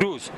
روز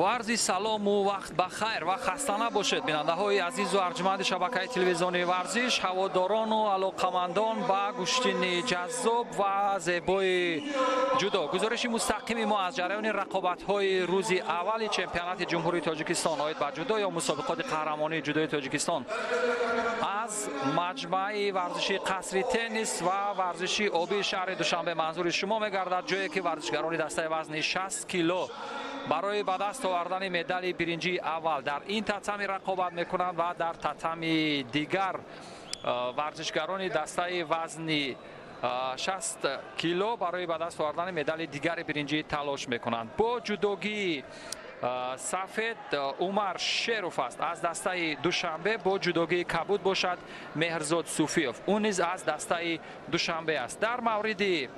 Бо арзи салому вақт ба хайр ва хаста набошед, бинандаҳои азизу арҷманди шабакаи телевизионии варзиш, ҳаводорону алоқамандон ба гӯштини ҷаззоб ва зебои ҷудо. Гузориши мустақими мо аз ҷараёни рақобатҳои рӯзи аввали чемпионати Ҷумҳурии Тоҷикистон оид ба ҷудо ё мусобиқоти қаҳрамонии ҷудои Тоҷикистон аз маҷмӯаи варзиши қасри теннис ва варзиши обии шаҳри Душанбе манзури шумо мегардад, ҷое ки варзишгарони дастаи вазни 60 кило барои ба даст овардани медали биринҷии аввал дар ин татами рақобат мекунанд ва дар татами дигар варзишгарони дастаи вазни 60 кило барои ба даст овардани медали дигари биринҷӣ талош мекунанд. Бо ҷудогии сафед Умар Шеров аст аз дастаи Душанбе, бо ҷудогии кабуд бошад Меҳрзод Суфиев, ӯ низ аз дастаи Душанбе аст. Дар мавриди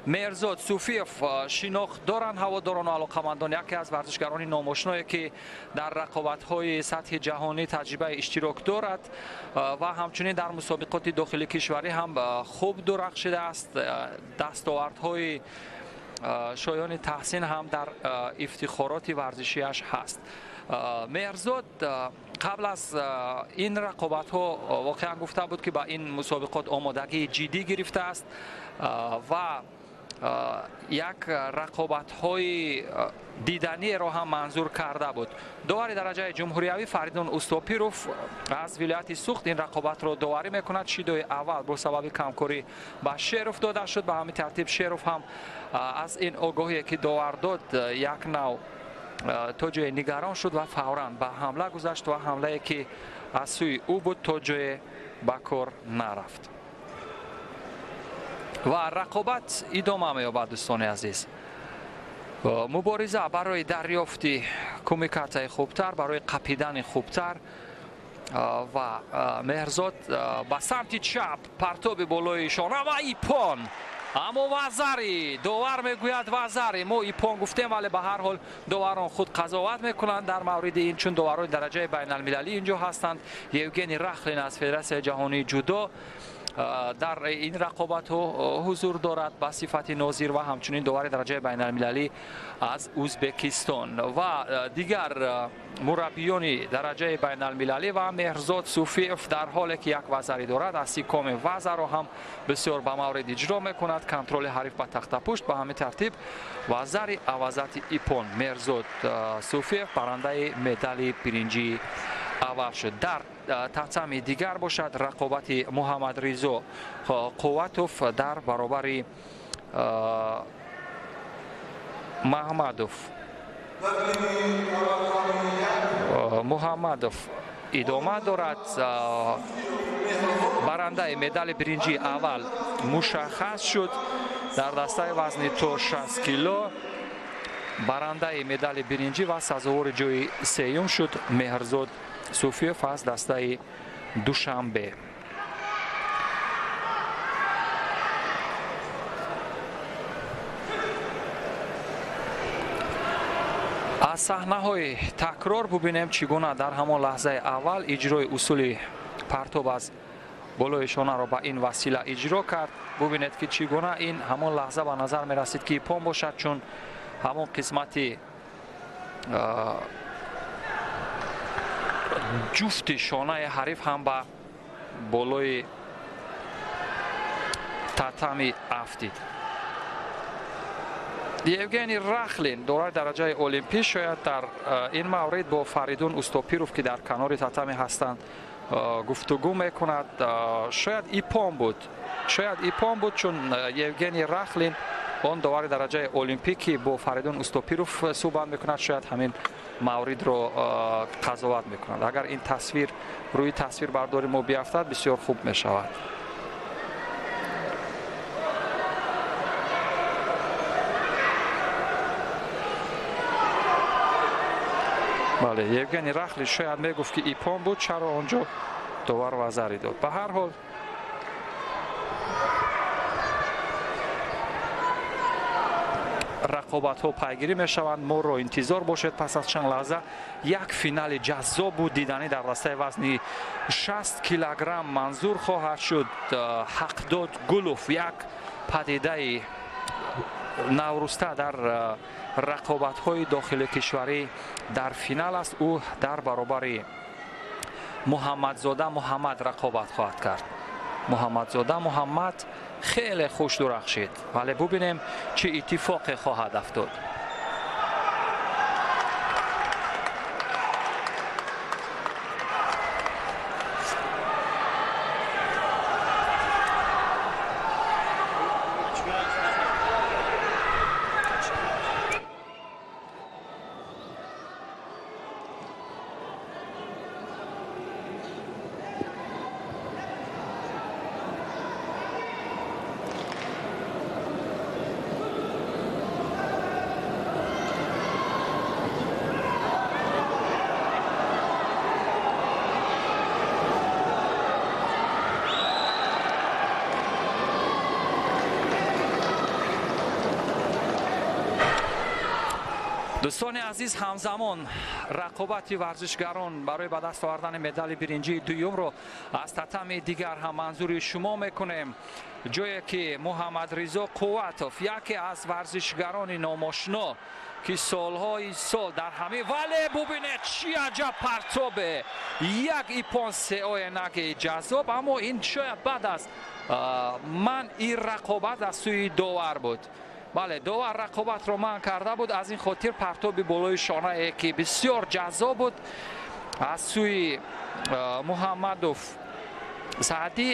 Меҳрзод Суфиев шинохт доранд ҳаводорон ва алоқамандон, яке аз варзишгарони номошное ки дар рақобатҳои сатҳи ҷаҳонӣ таҷрибаи иштирок дорад ва ҳамчунин дар мусобиқоти дохили кишварӣ ҳам хуб дурахшидааст. Дастовардҳои шоёни таҳсин ҳам дар ифтихороти варзишиаш ҳаст. Меҳрзод қабл аз ин рақобатҳо воқеан гуфта буд, ки ба ин мусобиқот омодагии ҷиддӣ гирифтааст ва як рақобатҳои диданиеро ҳам манзур карда буд. Довари дараҷаи ҷумҳуриявӣ Фаридун Устопиров аз вилояти Сухт ин рақобатро доварӣ мекунад. Шидои аввал бо сабаби камкорӣ ба Шеров дода шуд. Ба ҳамин тартиб Шеров ҳам аз ин огоҳие ки довар дод як нав то ҷое нигарон шуд ва фавран ба ҳамла гузашт ва ҳамлае ки аз сӯи ӯ буд то ҷое ба кор нарафт. Ва рақобат идома меёбад, дӯстони азиз. Мубориза барои дарёфти кумикатаи хубтар, барои қапидани хубтар ва Меҳрзод ба самти чап партоби болои шона ва ипон. Аммо вазари довар мегӯяд вазари. Мо ипон гуфтем, вале ба ҳар ҳол доварон худ қазоват мекунанд дар мавриди ин, чун доварони дараҷаи байналмилалӣ инҷо ҳастанд. Евгений Рахлин аз Федератсияи ҷаҳонии ҷудо дар ин рақобатҳо ҳузур дорад ба сифати нозир ва ҳамчунин довари дараҷаи байналмилалӣ аз Ӯзбекистон ва дигар мураббиёни дараҷаи байналмилалӣ. Ва Меҳрзод Суфиев дар ҳоле ки як вазари дорад, аз сикоми вазаро ҳам бисёр ба маврид иҷро мекунад. Контроли ҳариф ба тахтапушт. Ба ҳамин тартиб вазари авазати ипон Меҳрзод Суфиев барандаи медали биринҷии аввал шуд. Дар татами дигар бошад рақобати Муҳаммадризо Қувватов дар баробари Маҳмадов. Муҳаммадов идома дорад. Барандаи медали биринҷии аввал мушаххас шуд дар дастаи вазни то 60 кило. Барандаи медали биринҷӣ ва сазовори ҷои сеюм шуд Меҳрзод Суфиев аз дастаи Душанбе. Аз саҳнаҳои такрор бубинем, чӣ гуна дар ҳамон лаҳзаи аввал иҷрои усули партоб аз болои шонаро ба ин васила иҷро кард. Бубинед, ки чӣ гуна ин ҳамон лаҳза ба назар мерасид, ки ипон бошад, чун ҳамон қисмати ҷуфти шонаи ҳариф ҳам ба болои татами афтид. Евгений Рахлин дораи дараҷаи олимпӣ шояд дар ин маврид бо Фаридун Устопиров, ки дар канори татами ҳастанд, гуфтугӯ мекунад. Шояд ипон буд, шояд ипон буд, чун Евгений Рахлин он довари дараҷаи олимпӣ, ки бо Фаридун Устопиров суҳбат мекунад, шояд ҳамин мавридро қазоват мекунад. Агар ин тасвир рӯи тасвир бардори мо биафтад, бисёр хуб мешавад. Бале, Евгений Рахлин шояд мегуфт, ки ипон буд, чаро онҷо довар вазари дод. Ба ҳар ҳол рақобатҳо пайгирӣ мешаванд. Моро интизор бошед, пас аз чанд лаҳза як финали ҷаззоб буд диданӣ дар дастаи вазни 60 килограмм манзур хоҳад шуд. Ҳақдод Гулов, як падидаи навруста дар рақобатҳои дохили кишварӣ дар финал аст. Ӯ дар баробари Муҳаммадзода Муҳаммад рақобат хоҳад кард. Муҳаммадзода Муҳаммад хеле хуш дурахшид, вале бубинем, чӣ иттифоқе хоҳад афтод. Дӯстони азиз, ҳамзамон рақобати варзишгарон барои ба даст овардани медали биринҷии дуюмро аз татами дигар ҳам манзури шумо мекунем, ҷое ки Муҳаммадризо Қувватов, яке аз варзишгарони номошно, ки солҳои сол дар ҳамин, вале бубинед чӣ аҷаб партобе, як ипон сеое наги ҷаззоб, аммо ин шояд баъд аз манъи рақобат аз сӯи довар буд. Бале, довар рақобатро манъ карда буд, аз ин хотир партоби болои шонае ки бисёр ҷаззоб буд аз сӯи Муҳаммадов Саъдӣ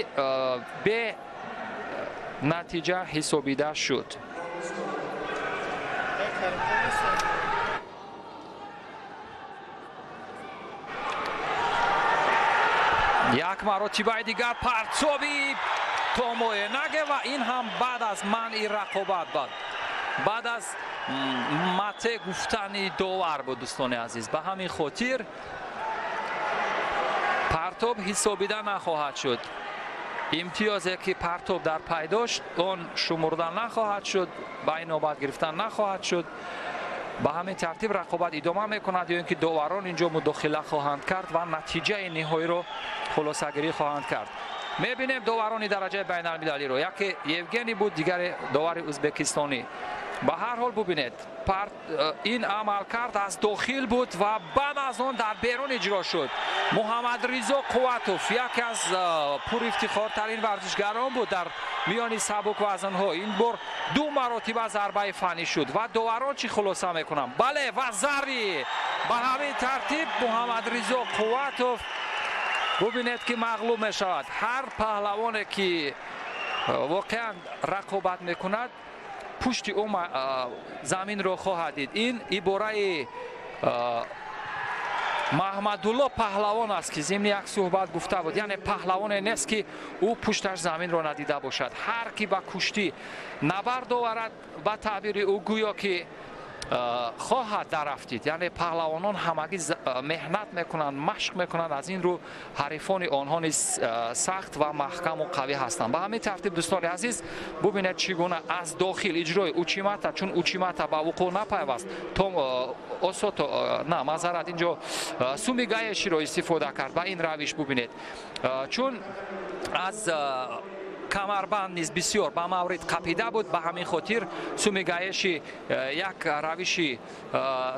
бе натиҷа ҳисобида шуд. Як маротибаи дигар партоби томое наге ва ин ҳам баъд аз манъи рақобат буд, баъд аз мате гуфтани довар буд. Дӯстони азиз, ба ҳамин хотир партоб ҳисобида нахоҳад шуд. Имтиёзе ки партоб дар пай дошт, он шумурда нахоҳад шуд, ба ин навбат гирифтан нахоҳад шуд. Ба ҳамин тартиб рақобат идома мекунад ё ин ки доварон инҷо мудохила хоҳанд кард ва натиҷаи ниҳоиро хулосагирӣ хоҳанд кард. Мебинем доварони дараҷаи байналмилалиро, яке Евгений буд, дигаре довари ӯзбекистонӣ. Ба ҳар ҳол бубинед, ин амалкард аз дохил буд ва баъд аз он дар берун иҷро шуд. Муҳаммадризо Қувватов яке аз пурифтихортарин варзишгарон буд дар миёни сабуквазнҳо. Ин бор ду маротиба зарбаи фанӣ шуд ва доварон чӣ хулоса мекунанд? Бале, ва зари. Ба ҳамин тартиб Муҳаммадризо Қувватов бубинед ки мағлуб мешавад. Ҳар паҳлавоне ки воқеан рақобат мекунад, пушти ӯ заминро хоҳад дид. Ин ибораи Маҳмадулло паҳлавон аст, ки зимни як суҳбат гуфта буд, яъне паҳлавоне нест ки ӯ пушташ заминро надида бошад. Ҳар ки ба куштӣ набард оварад, ба таъбири ӯ гӯё ки хоҳад дарафтид. Яъне паҳлавонон ҳамагӣ меҳнат мекунанд, машқ мекунанд, аз ин рӯ ҳарифони онҳо низ сахт ва маҳкаму қавӣ ҳастанд. Ба ҳамин тартиб дӯстони азиз, бубинед чӣ гуна аз дохил иҷрои учимата, чун учимата ба вуқӯъ напайваст, то осото на мазарат инҷо сумигаеширо истифода кард. Ба ин равиш бубинед, чун аз камарбанд низ бисёр ба маврид қапида буд, ба ҳамин хотир сумигаеши як равиши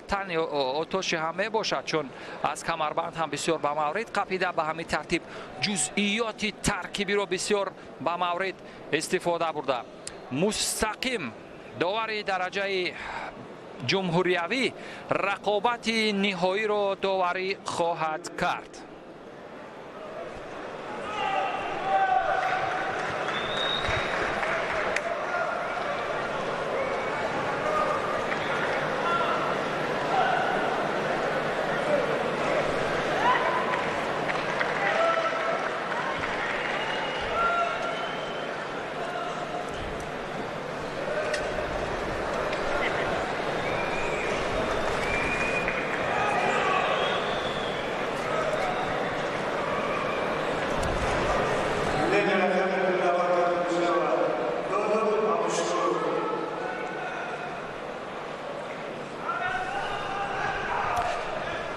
тани отоши ҳам мебошад, чун аз камарбанд ҳам бисёр ба маврид қапида. Ба ҳамин тартиб ҷузъиёти таркибиро бисёр ба маврид истифода бурда. Мустақим довари дараҷаи ҷумҳуриявӣ рақобати ниҳоиро доварӣ хоҳад кард.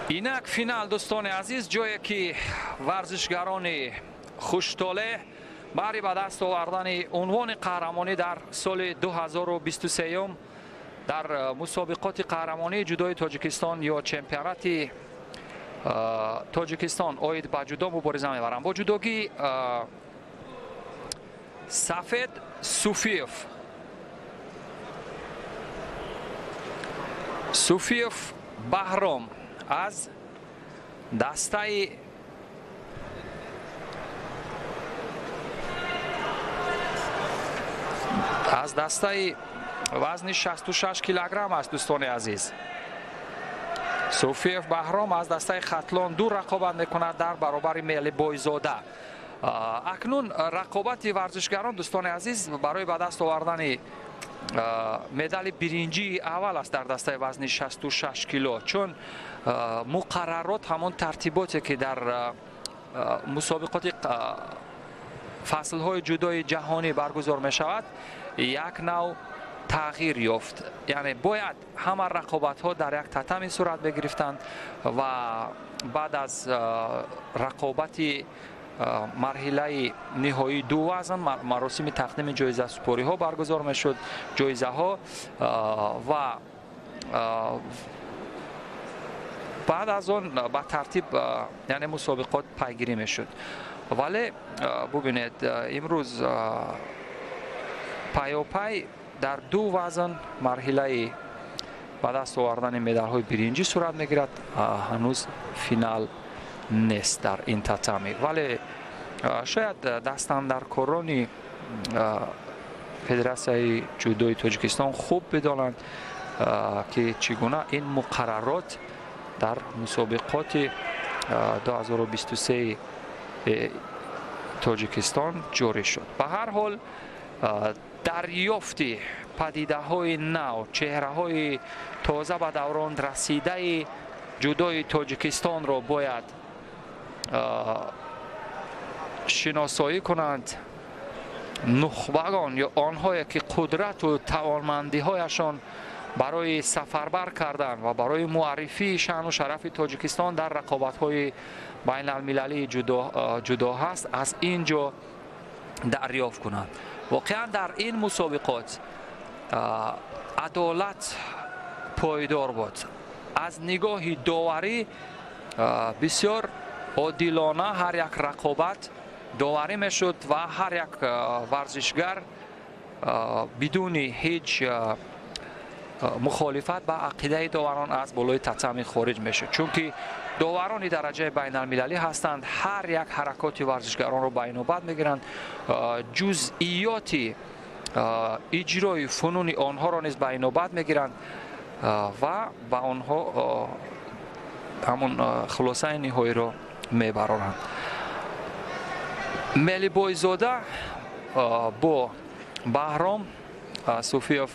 Инак финал дӯстони азиз, ҷое ки варзишгарони хуштолеъ баҳри ба даст овардани унвони қаҳрамонӣ дар соли 2023 дар мусобиқоти қаҳрамонии ҷудои Тоҷикистон ё чемпионати Тоҷикистон оид ба ҷудо мубориза мебаранд. Бо ҷудогии Сафед Суфиев, Суфиев Баҳром аз дастаи вазни 66 килограмм аст дӯстони азиз. Суфиев Баҳром аз дастаи Хатлон ду рақобат мекунад дар баробари Мелибойзода. Акнун рақобати варзишгарон дӯстони азиз барои ба даст овардани медали биринҷии аввал аст дар дастаи вазни 66 кило, чун муқаррарот ҳамон тартиботе ки дар мусобиқоти фаслҳои ҷудои ҷаҳонӣ баргузор мешавад, як нав тағйир ёфт. Яъне бояд ҳама рақобатҳо дар як татами сурат мегирифтанд ва баъд аз рақобати марҳилаи ниҳоии ду вазн маросими тақдими ҷоизасупориҳо баргузор мешуд, ҷоизаҳо, ва баъд аз он ба тартиб яъне мусобиқот пайгирӣ мешуд. Вале бубинед, имрӯз пайопай дар ду вазн марҳилаи ба даст овардани медалҳои биринҷӣ сурат мегирад. Ҳанӯз финал нест дар ин татами, вале шояд дастандаркорони Федератсияи ҷудои Тоҷикистон хуб бидонанд, ки чӣ гуна ин муқаррарот дар мусобиқоти 2023 Тоҷикистон ҷорӣ шуд. Ба ҳар ҳол, дарёфти падидаҳои нав, чеҳраҳои тоза ба даврон расидаи ҷудои Тоҷикистонро бояд шиносоӣ кунанд. Нухбагон ё онҳое ки қудрату тавонмандиҳояшон барои сафарбар кардан ва барои муаррифии шаъну шарафи Тоҷикистон дар рақобатҳои байналмилалии ҷудо ҳаст, аз ин ҷо дарёфт кунанд. Воқеан дар ин мусобиқот адолат пойдор буд. Аз нигоҳи доварӣ бисёр одилона ҳар як рақобат доварӣ мешуд ва ҳар як варзишгар бидуни ҳеҷ мухолифат ба ақидаи доварон аз болои татами хориҷ мешуд, чунки доварони дараҷаи байналмилалӣ ҳастанд, ҳар як ҳаракоти варзишгаронро ба инобат мегиранд, ҷузъиёти иҷрои фунуни онҳоро низ ба инобат мегиранд ва ба онҳо ҳамон хулосаи ниҳоиро мебароранд. Мелибойзода бо Баҳром Суфиев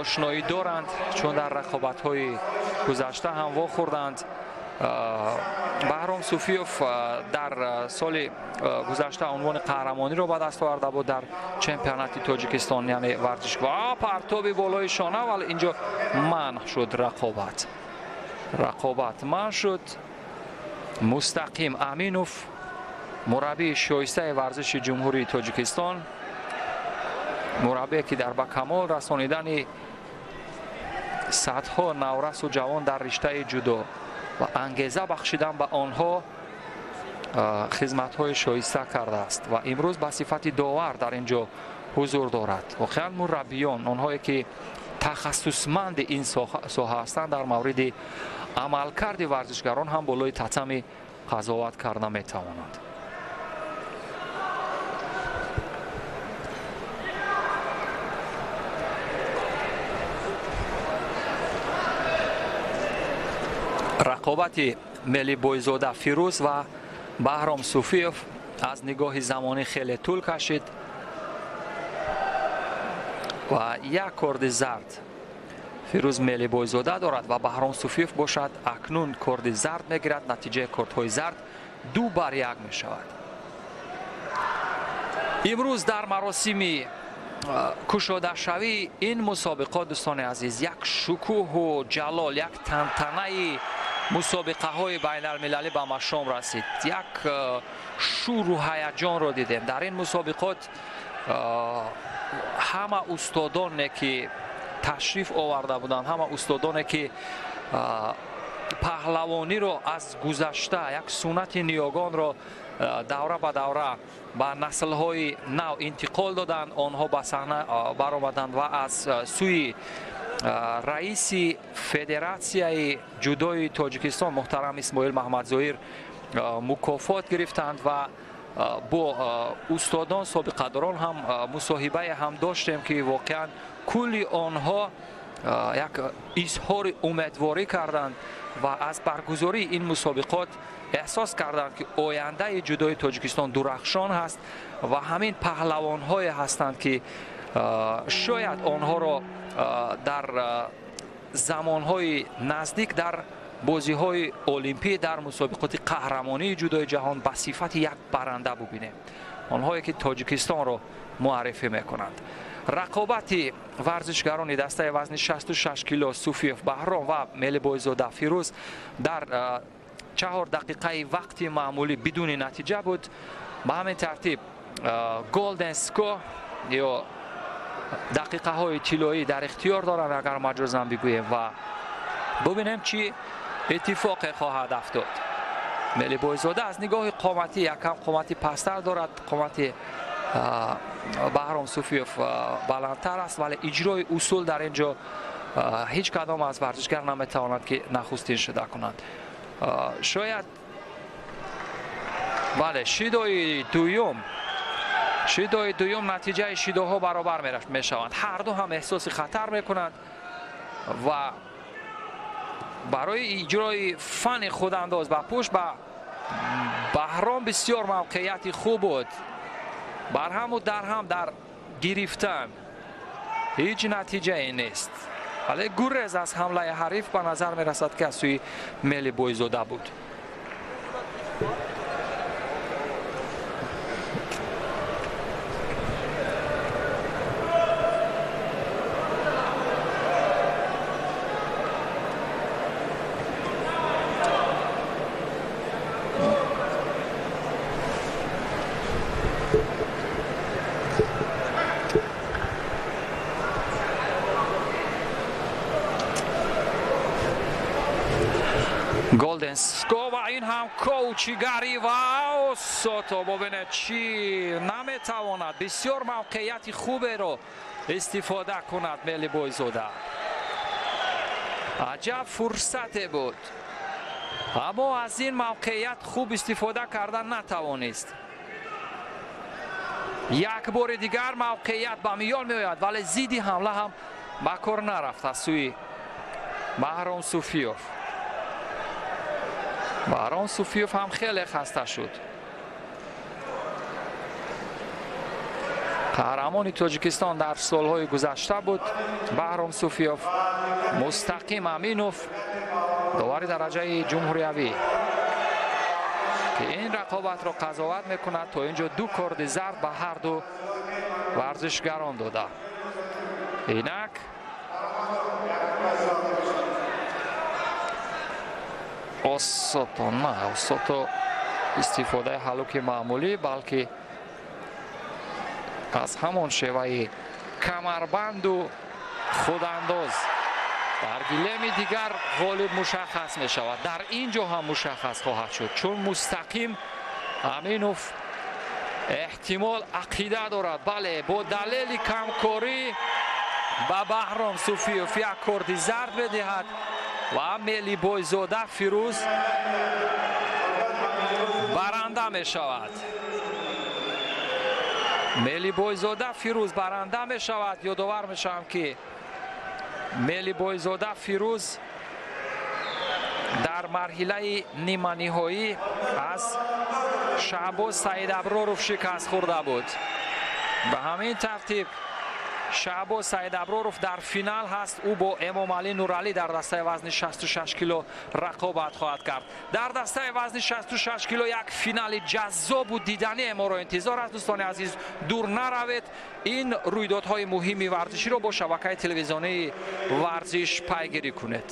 ошноӣ доранд, чун дар рақобатҳои гузашта ҳам вохӯрданд. Баҳром Суфиев дар соли гузашта унвони қаҳрамониро ба даст оварда буд дар чемпионати Тоҷикистон, яъне варзишгоҳ. Партоби болои шона, вале инҷо манъ шуд рақобат. Рақобат манъ шуд. Мустақим Аминов, мураббии шоистаи варзиши Ҷумҳурии Тоҷикистон, мураббие ки дар ба камол расонидани садҳо наврасу ҷавон дар риштаи ҷудо ва ангеза бахшидан ба онҳо хизматҳои шоиста кардааст ва имрӯз ба сифати довар дар ин ҷо ҳузур дорад. Воқеан мураббиён, онҳое ки тахассусманди ин соҳа ҳастанд, дар мавриди амалкарди варзишгарон ҳам болои татами қазоват карда метавонанд. Рақобати Мелибойзода Фирӯз ва Баҳром Суфиев аз нигоҳи замонӣ хеле тӯл кашид ва як корди зард Фирӯз Мелибойзода дорад ва Баҳром Суфиев бошад акнун корди зард мегирад. Натиҷаи кордҳои зард 2-1 мешавад. Имрӯз дар маросими кушодашавии ин мусобиқот, дӯстони азиз, як шукӯҳу ҷалол, як тантанаи мусобиқаҳои байналмилалӣ ба машом расид. Як шӯру ҳаяҷонро дидем дар ин мусобиқот. Ҳама устодоне ки ташриф оварда буданд, ҳама устодоне ки паҳлавониро аз гузашта, як суннати ниёгонро давра ба давра ба наслҳои нав интиқол доданд, онҳо ба саҳна баромаданд ва аз сӯи раиси Федератсияи ҷудои Тоҷикистон муҳтарам Исмоил Маҳмадзоир мукофот гирифтанд ва бо устодон собиқадорон ҳам мусоҳибае ҳам доштем, ки воқеан кулли онҳо як изҳори умедворӣ карданд ва аз баргузории ин мусобиқот эҳсос карданд, ки ояндаи ҷудои Тоҷикистон дурахшон ҳаст ва ҳамин паҳлавонҳое ҳастанд, ки шояд онҳоро дар замонҳои наздик дар бозиҳои олимпӣ, дар мусобиқоти қаҳрамонии ҷудои ҷаҳон ба сифати як баранда бубинем. Онҳое ки Тоҷикистонро муаррифӣ мекунанд. Рақобати варзишгарони дастаи вазни 66 кило Суфиев Баҳром ва Мелибойзода Фирӯз дар 4 дақиқаи вақти маъмулӣ бидуни натиҷа буд. Ба ҳамин тартиб Golden Score ё дақиқаҳои тиллоӣ дар ихтиёр доранд, агар маҷозан бигӯем, ва бубинем чӣ иттифоқе хоҳад афтод. Мелибойзода аз нигоҳи қоматӣ якам қомати пасттар дорад, қомати Баҳром Суфиев баландтар аст, вале иҷрои усул дар ин ҷо ҳеҷ кадом аз варзишгар наметавонад ки нахустин шуда кунад. Шояд бале, шидои дуюм натиҷаи шидоҳо баробар мешаванд. Ҳар ду ҳам эҳсоси хатар мекунанд ва барои иҷрои фани худандоз ба пушт ба Баҳром бисёр мавқеияти хуб буд. Барҳаму дарҳам дар гирифтан ҳеҷ натиҷае нест, вале гурез аз ҳамлаи ҳариф ба назар мерасад ки аз сӯи Мелибойзода буд. Golden Score ва ин ҳам коучигарӣ ва Осото бубинед чӣ наметавонад бисёр мавқеияти хуберо истифода кунад Мелибойзода. Аҷаб фурсате буд, аммо аз ин мавқеият хуб истифода карда натавонист. Як бори дигар мавқеият ба миён меояд, вале зидди ҳамла ҳам ба кор нарафт аз сӯи Баҳром Суфиев. Баҳром Суфиев ҳам хеле хаста шуд. Қаҳрамони Тоҷикистон дар солҳои гузашта буд Баҳром Суфиев. Мустақим Аминов, довари дараҷаи ҷумҳуриявӣ, ки ин рақобатро қазоват мекунад, то ин ҷо 2 корди зард ба ҳар ду варзишгарон дода. Инак Осото на Осото истифодаи ҳалуки маъмулӣ, балки аз ҳамон шеваи камарбанду худандоз дар гилеми дигар ғолиб мушаххас мешавад. Дар ин ҷо ҳам мушаххас хоҳад шуд, чун мустақим Аминов эҳтимол ақида дорад. Бале, бо далели камкорӣ ба Баҳром Суфиев як корди зард медиҳад ва Мелибойзода Фирӯз баранда мешавад. Мелибойзода Фирӯз баранда мешавад. Ёдовар мешавам ки Мелибойзода Фирӯз дар марҳилаи ниманиҳоӣ аз Шаҳбоз Саидаброров шикаст хӯрда буд. Ба ҳамин тартиб Шаҳбоз Саидаброров дар финал ҳаст. Ӯ бо Эмомалӣ Нуралӣ дар дастаи вазни 66 кило рақобат хоҳад кард. Дар дастаи вазни 66 кило як финали ҷаззобу диданӣ моро интизор аст. Дӯстони азиз, дур наравед. Ин рӯйдодҳои муҳими варзиширо бо шабакаи телевизионии варзиш пайгирӣ кунед.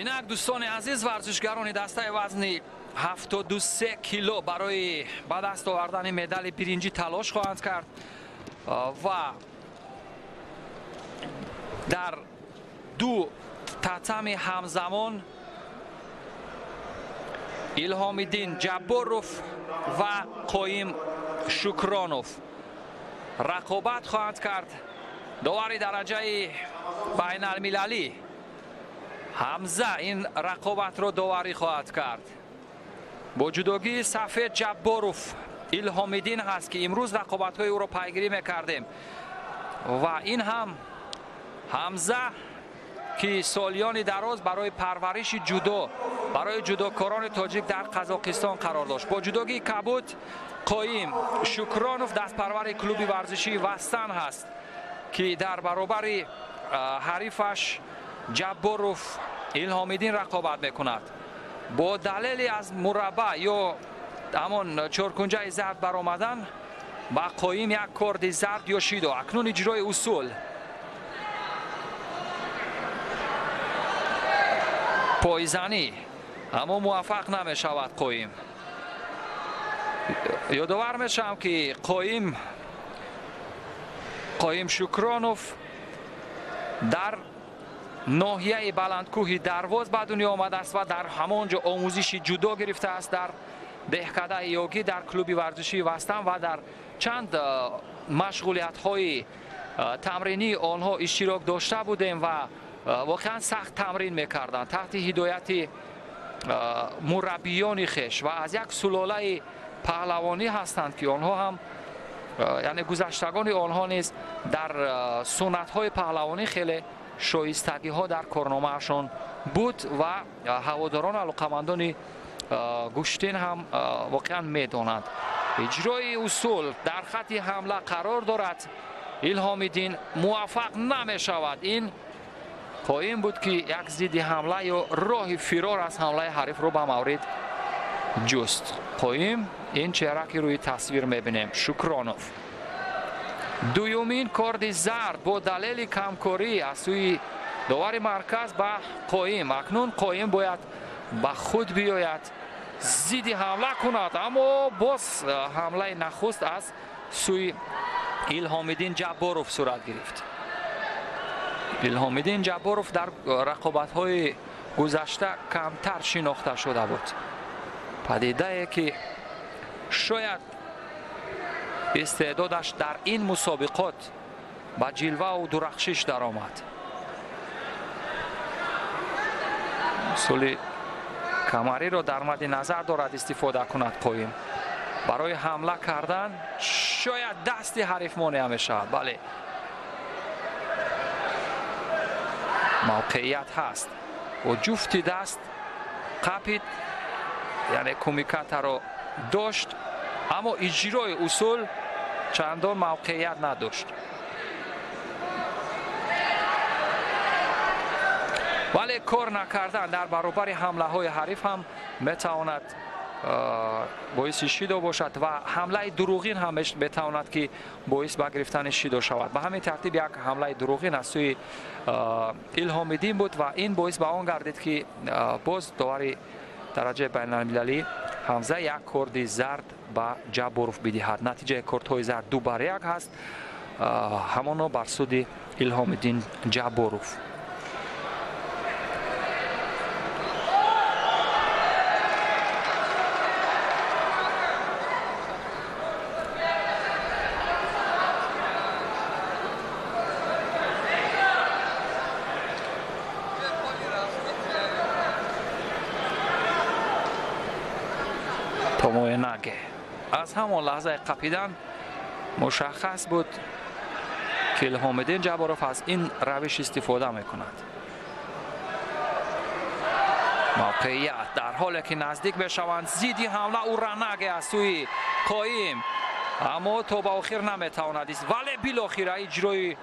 Инак дӯстони азиз, варзишгарони дастаи вазни 73 кило барои ба даст овардани медали биринҷӣ талош хоҳанд кард. Ва дар ду татами ҳамзамон Илҳомиддин Ҷабборов ва Қоим Шукронов рақобат хоҳанд кард. Довари дараҷаи байналмилалӣ Ҳамза ин рақобатро доварӣ хоҳад кард. Бо ҷудогии сафед Ҷабборов Илҳомиддин ҳаст, ки имрӯз рақобатҳои ӯро пайгирӣ мекардем ва ин ҳам Ҳамза, ки солиёни дароз барои парвариши ҷудо барои ҷудокорони тоҷик дар Қазоқистон қарор дошт. Бо ҷудогии кабуд Қоим Шукронов дастпарвари клуби варзишии Вастан ҳаст, ки дар баробари ҳарифаш Ҷабборов Илҳомиддин рақобат мекунад. Бо далели аз мураббаъ ё ҳамон чоркунҷаи зард баромадан ба Қоим як корди зард ё шидо. Акнун иҷрои усул. Пойзанӣ, аммо муваффақ намешавад Қоим. Ёдовар мешавам, ки Қоим Шукронов дар ноҳияи баландкӯҳи Дарвоз ба дунё омадааст ва дар ҳамон ҷо омӯзиши ҷудо гирифтааст дар деҳкадаи Ёгӣ, дар клуби варзишии Вастан ва дар чанд машғулиятҳои тамринии онҳо иштирок дошта будем ва воқеан сахт тамрин мекарданд таҳти ҳидояти мураббиёни хеш ва аз як сулолаи паҳлавонӣ ҳастанд, ки онҳо ҳам, яъне гузаштагони онҳо низ дар суннатҳои паҳлавонӣ хеле шоистагиҳо дар корномаашон буд ва ҳаводорон алоқамандони гӯштин ҳам воқеан медонанд. Иҷрои усул дар хати ҳамла қарор дорад. Илҳомиддин муваффақ намешавад. Ин Қоим буд, ки як зидди ҳамла ё роҳи фирор аз ҳамлаи ҳарифро ба маврид ҷуст. Қоим ин чеҳра, ки рӯи тасвир мебинем, Шукронов. Дуюмин корди зард бо далели камкорӣ аз сӯи довари марказ ба Қоим. Акнун Қоим бояд ба худ биёяд, зидди ҳамла кунад, аммо боз ҳамлаи нахуст аз сӯи Илҳомиддин Ҷабборов сурат гирифт. Илҳомиддин Ҷабборов дар рақобатҳои гузашта камтар шинохта шуда буд. Падидае, ки шояд истеъдодаш дар ин мусобиқот ба ҷилвау дурахшиш даромад. Усули камариро дар мадди назар дорад истифода кунад Қоим. Барои ҳамла кардан шояд дасти ҳариф монеа мешавад. Бале, мавқеият ҳаст. Бо ҷуфти даст қапид, яъне кумикатаро дошт, аммо иҷрои усул чандон мавқеият надошт. Вале кор накардан дар баробари ҳамлаҳои ҳариф ҳам метавонад боиси шидо бошад ва ҳамлаи дурӯғин ҳам метавонад, ки боис ба гирифтани шидо шавад. Ба ҳамин тартиб як ҳамлаи дурӯғин аз сӯи Илҳомиддин буд ва ин боис ба он гардид, ки боз довари дараҷаи байналмилалӣ Ҳамза як корди зард ба Ҷабборов бидиҳад. Натиҷаи кордҳои зард 2-1 ҳаст, ҳамоно бар суди Илҳомиддин Ҷабборов. Томоенаге аз ҳамон лаҳзаи қапидан мушаххас буд, ки Илҳомиддин Ҷабборов аз ин равиш истифода мекунад. Мавқеият дар ҳоле ки наздик мешаванд, зидди ҳамла уранаге аз сӯи Қоим, аммо то ба охир наметавонад, вале билохира иҷрои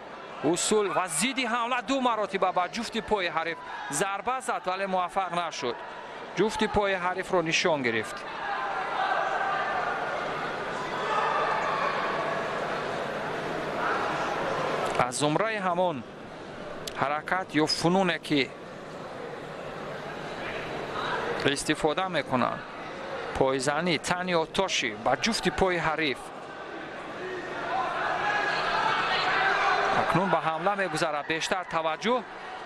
усул ва зидди ҳамла ду маротиба ба ҷуфти пои ҳариф зарба зад, вале муваффақ нашуд. Ҷуфти пои ҳарифро нишон гирифт. Аз зумраи ҳамон ҳаракат ё фунуне, ки истифода мекунанд, пойзанӣ, тани отоши ба ҷуфти пои ҳариф. Акнун ба ҳамла мегузарад. Бештар таваҷҷӯҳ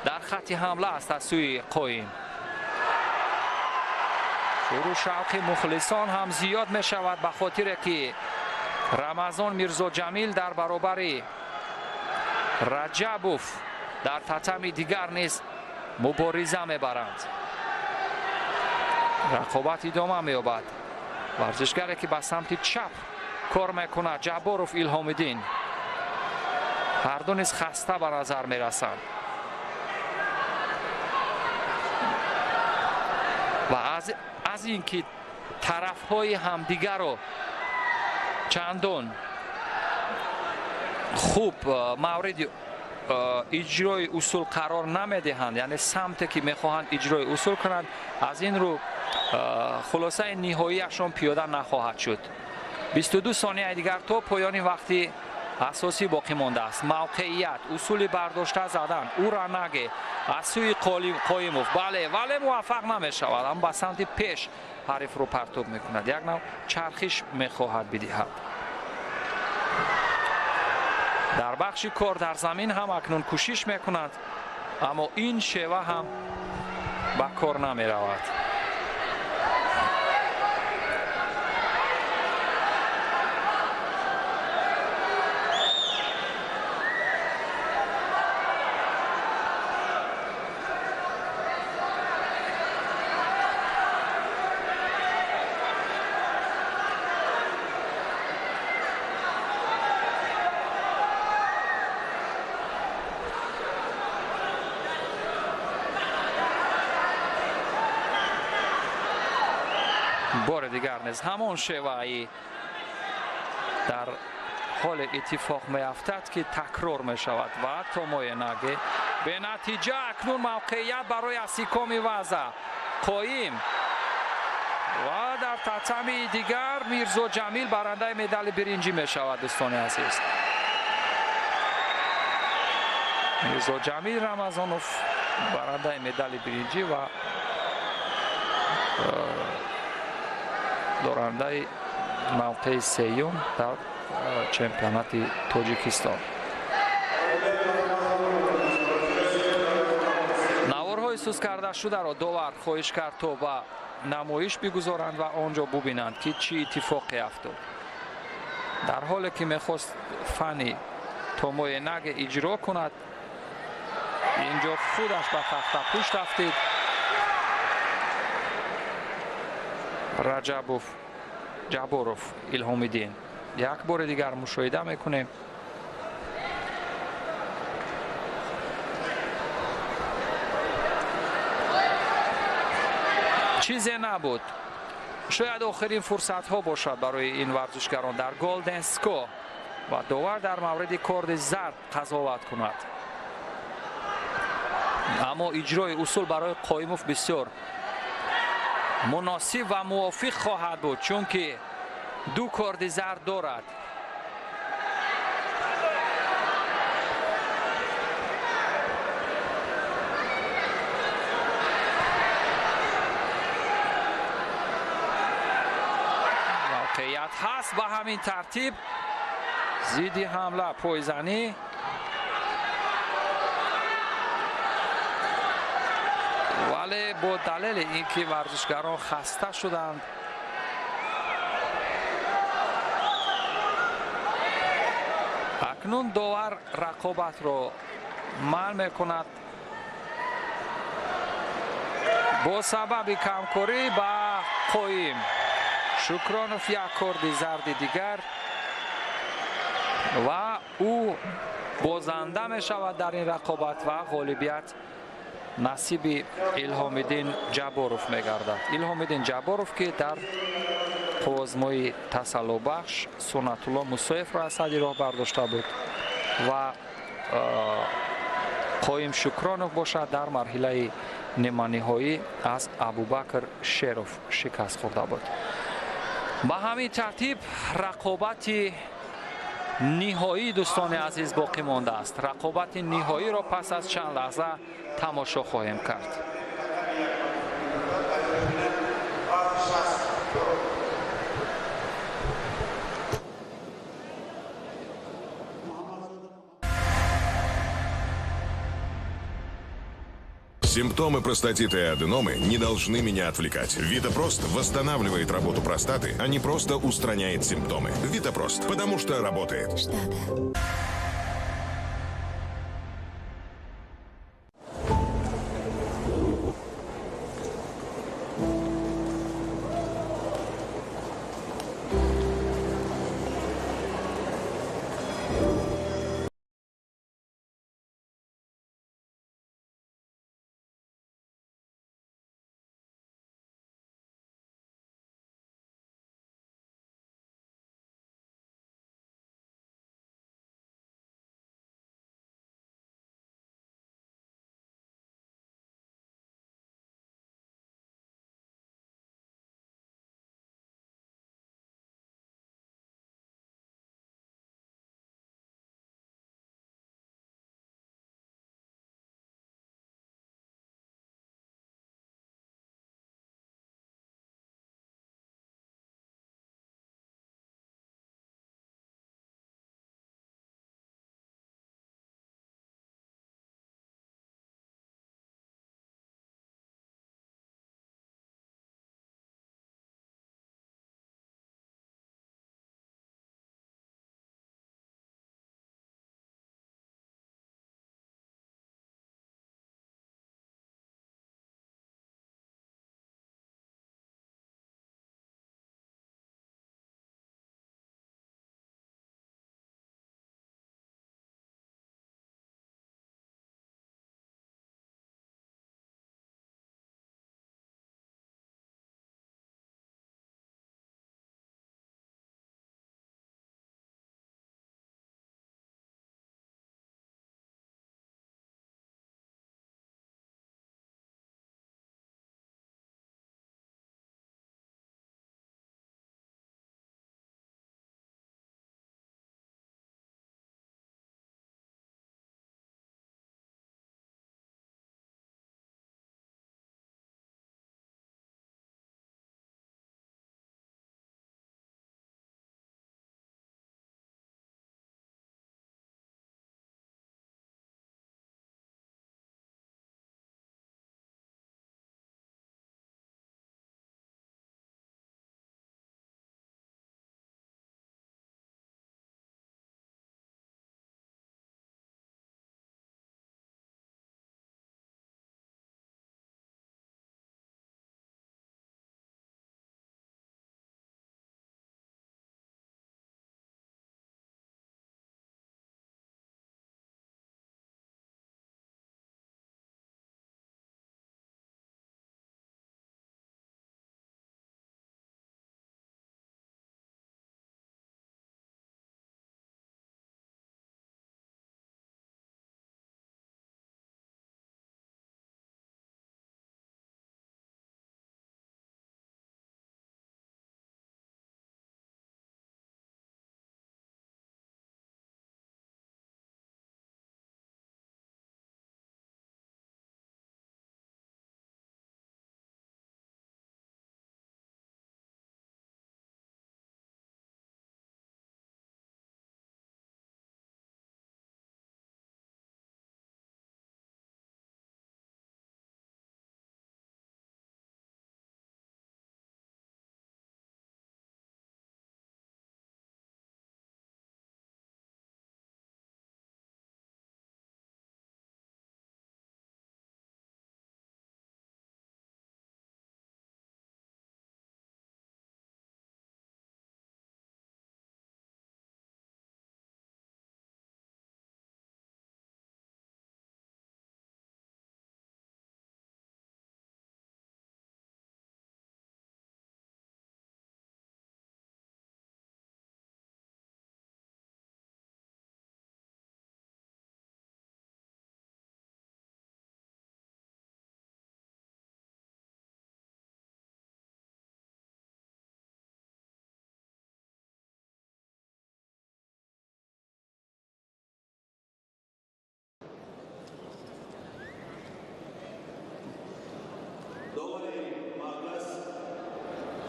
дар хатти ҳамла аст аз сӯи Қоим. Шурӯ шавқи мухлисон ҳам зиёд мешавад ба хотире ки Рамазон Мирзоҷамил дар баробари Раҷабов дар татами дигар низ мубориза мебаранд. Рақобат идома меёбад. Варзишгаре ки ба самти чап кор мекунад Ҷабборов Илҳомиддин. Ҳарду низ хаста ба назар мерасанд. Ва аз ин ки тарафҳои ҳамдигарро чандон хуб мавриди иҷрои усул қарор намедиҳанд, яъне самте ки мехоҳанд иҷрои усул кунанд, аз ин рӯ хулосаи ниҳоияшон пиёда нахоҳад шуд. 22 сонияи дигар то поёни вақти асосӣ боқӣ мондааст. Мавқеият, усули бардошта задан, уранаге аз сӯи Қоимов. Бале, вале муваффақ намешавад, аммо ба самти пеш ҳарифро партоб мекунад. Як нав чархиш мехоҳад бидиҳад. Дар бахши кор дар замин ҳам акнун кӯшиш мекунад, аммо ин шева ҳам ба кор намеравад. Бори дигар низ ҳамон шеваи дар ҳоле иттифоқ меафтад ки такрор мешавад ва томоенаге бенатиҷа. Акнун мавқеият барои асикоми ваза Қоим ва дар татами дигар Мирзоҷамил барандаи медали биринҷӣ мешавад. Дӯстони азиз, Мирзоҷамил Рамазонов барандаи медали биринҷӣ ва дорандаи мавқеи сеюм дар чемпионати Тоҷикистон. Наворҳои сус кардашударо довар хоҳиш кард то ба намоиш бигузоранд ва он ҷо бубинанд ки чӣ иттифоқе афтод. Дар ҳоле ки мехост фани томоенаге иҷро кунад, инҷо худаш ба тахтапушт афтид. Раҷабов Ҷабборов Илҳомиддин. Як бори дигар мушоҳида мекунем. Чизе набуд. Шояд охирин фурсатҳо бошад барои ин варзишгарон дар Голден Ско ва довар дар мавриди корди зард қазоват кунад. Аммо иҷрои усул барои Қоимов бисёр муносиб ва мувофиқ хоҳад буд, чунки ду корди зард дорад. Мавқеият ҳаст. Ба ҳамин тартиб зидди ҳамла пойзанӣ. Вале бо далели ин ки варзишгарон хаста шуданд, акнун довар рақобатро манъ мекунад бо сабаби камкорӣ ба Қоим. Шукронов як корди зарди дигар ва ӯ бозанда мешавад дар ин рақобат ва ғолибият насиби Илҳомиддин Ҷабборов мегардад. Илҳомиддин Ҷабборов ки дар қуввозмои тасаллобахш Суннатулло Мусоевро аз сади роҳ бардошта буд ва Қоим Шукронов бошад дар марҳилаи ниманиҳоӣ аз Абубакр Шеров шикаст хӯрда буд. Ба ҳамин тартиб рақобати ниҳоӣ дӯстони азиз боқӣ мондааст. Рақобати ниҳоиро пас аз чанд лаҳза тамошо хоҳем кард. Симптомы простатита и аденомы не должны меня отвлекать. Витапрост восстанавливает работу простаты, а не просто устраняет симптомы. Витапрост, потому что работает. Что-то.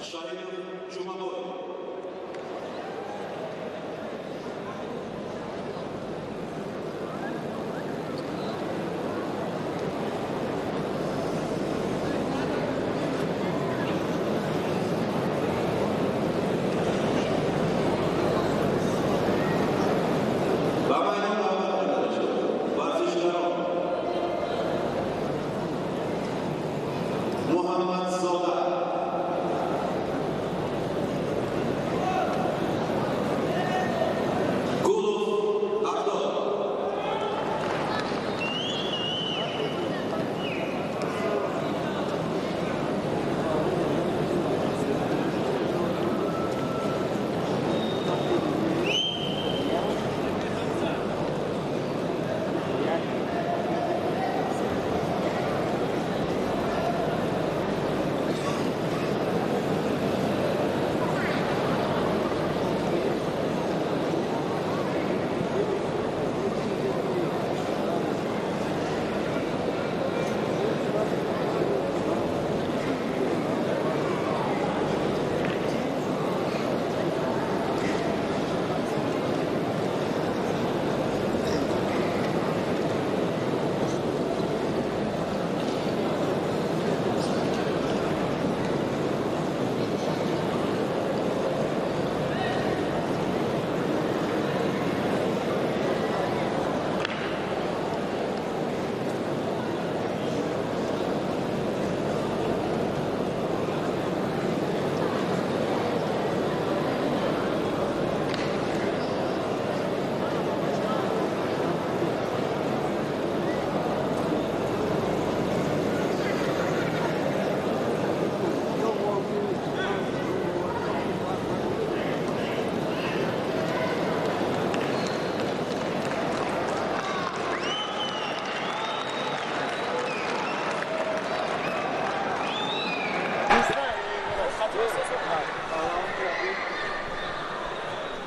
Шарипов Жумабой.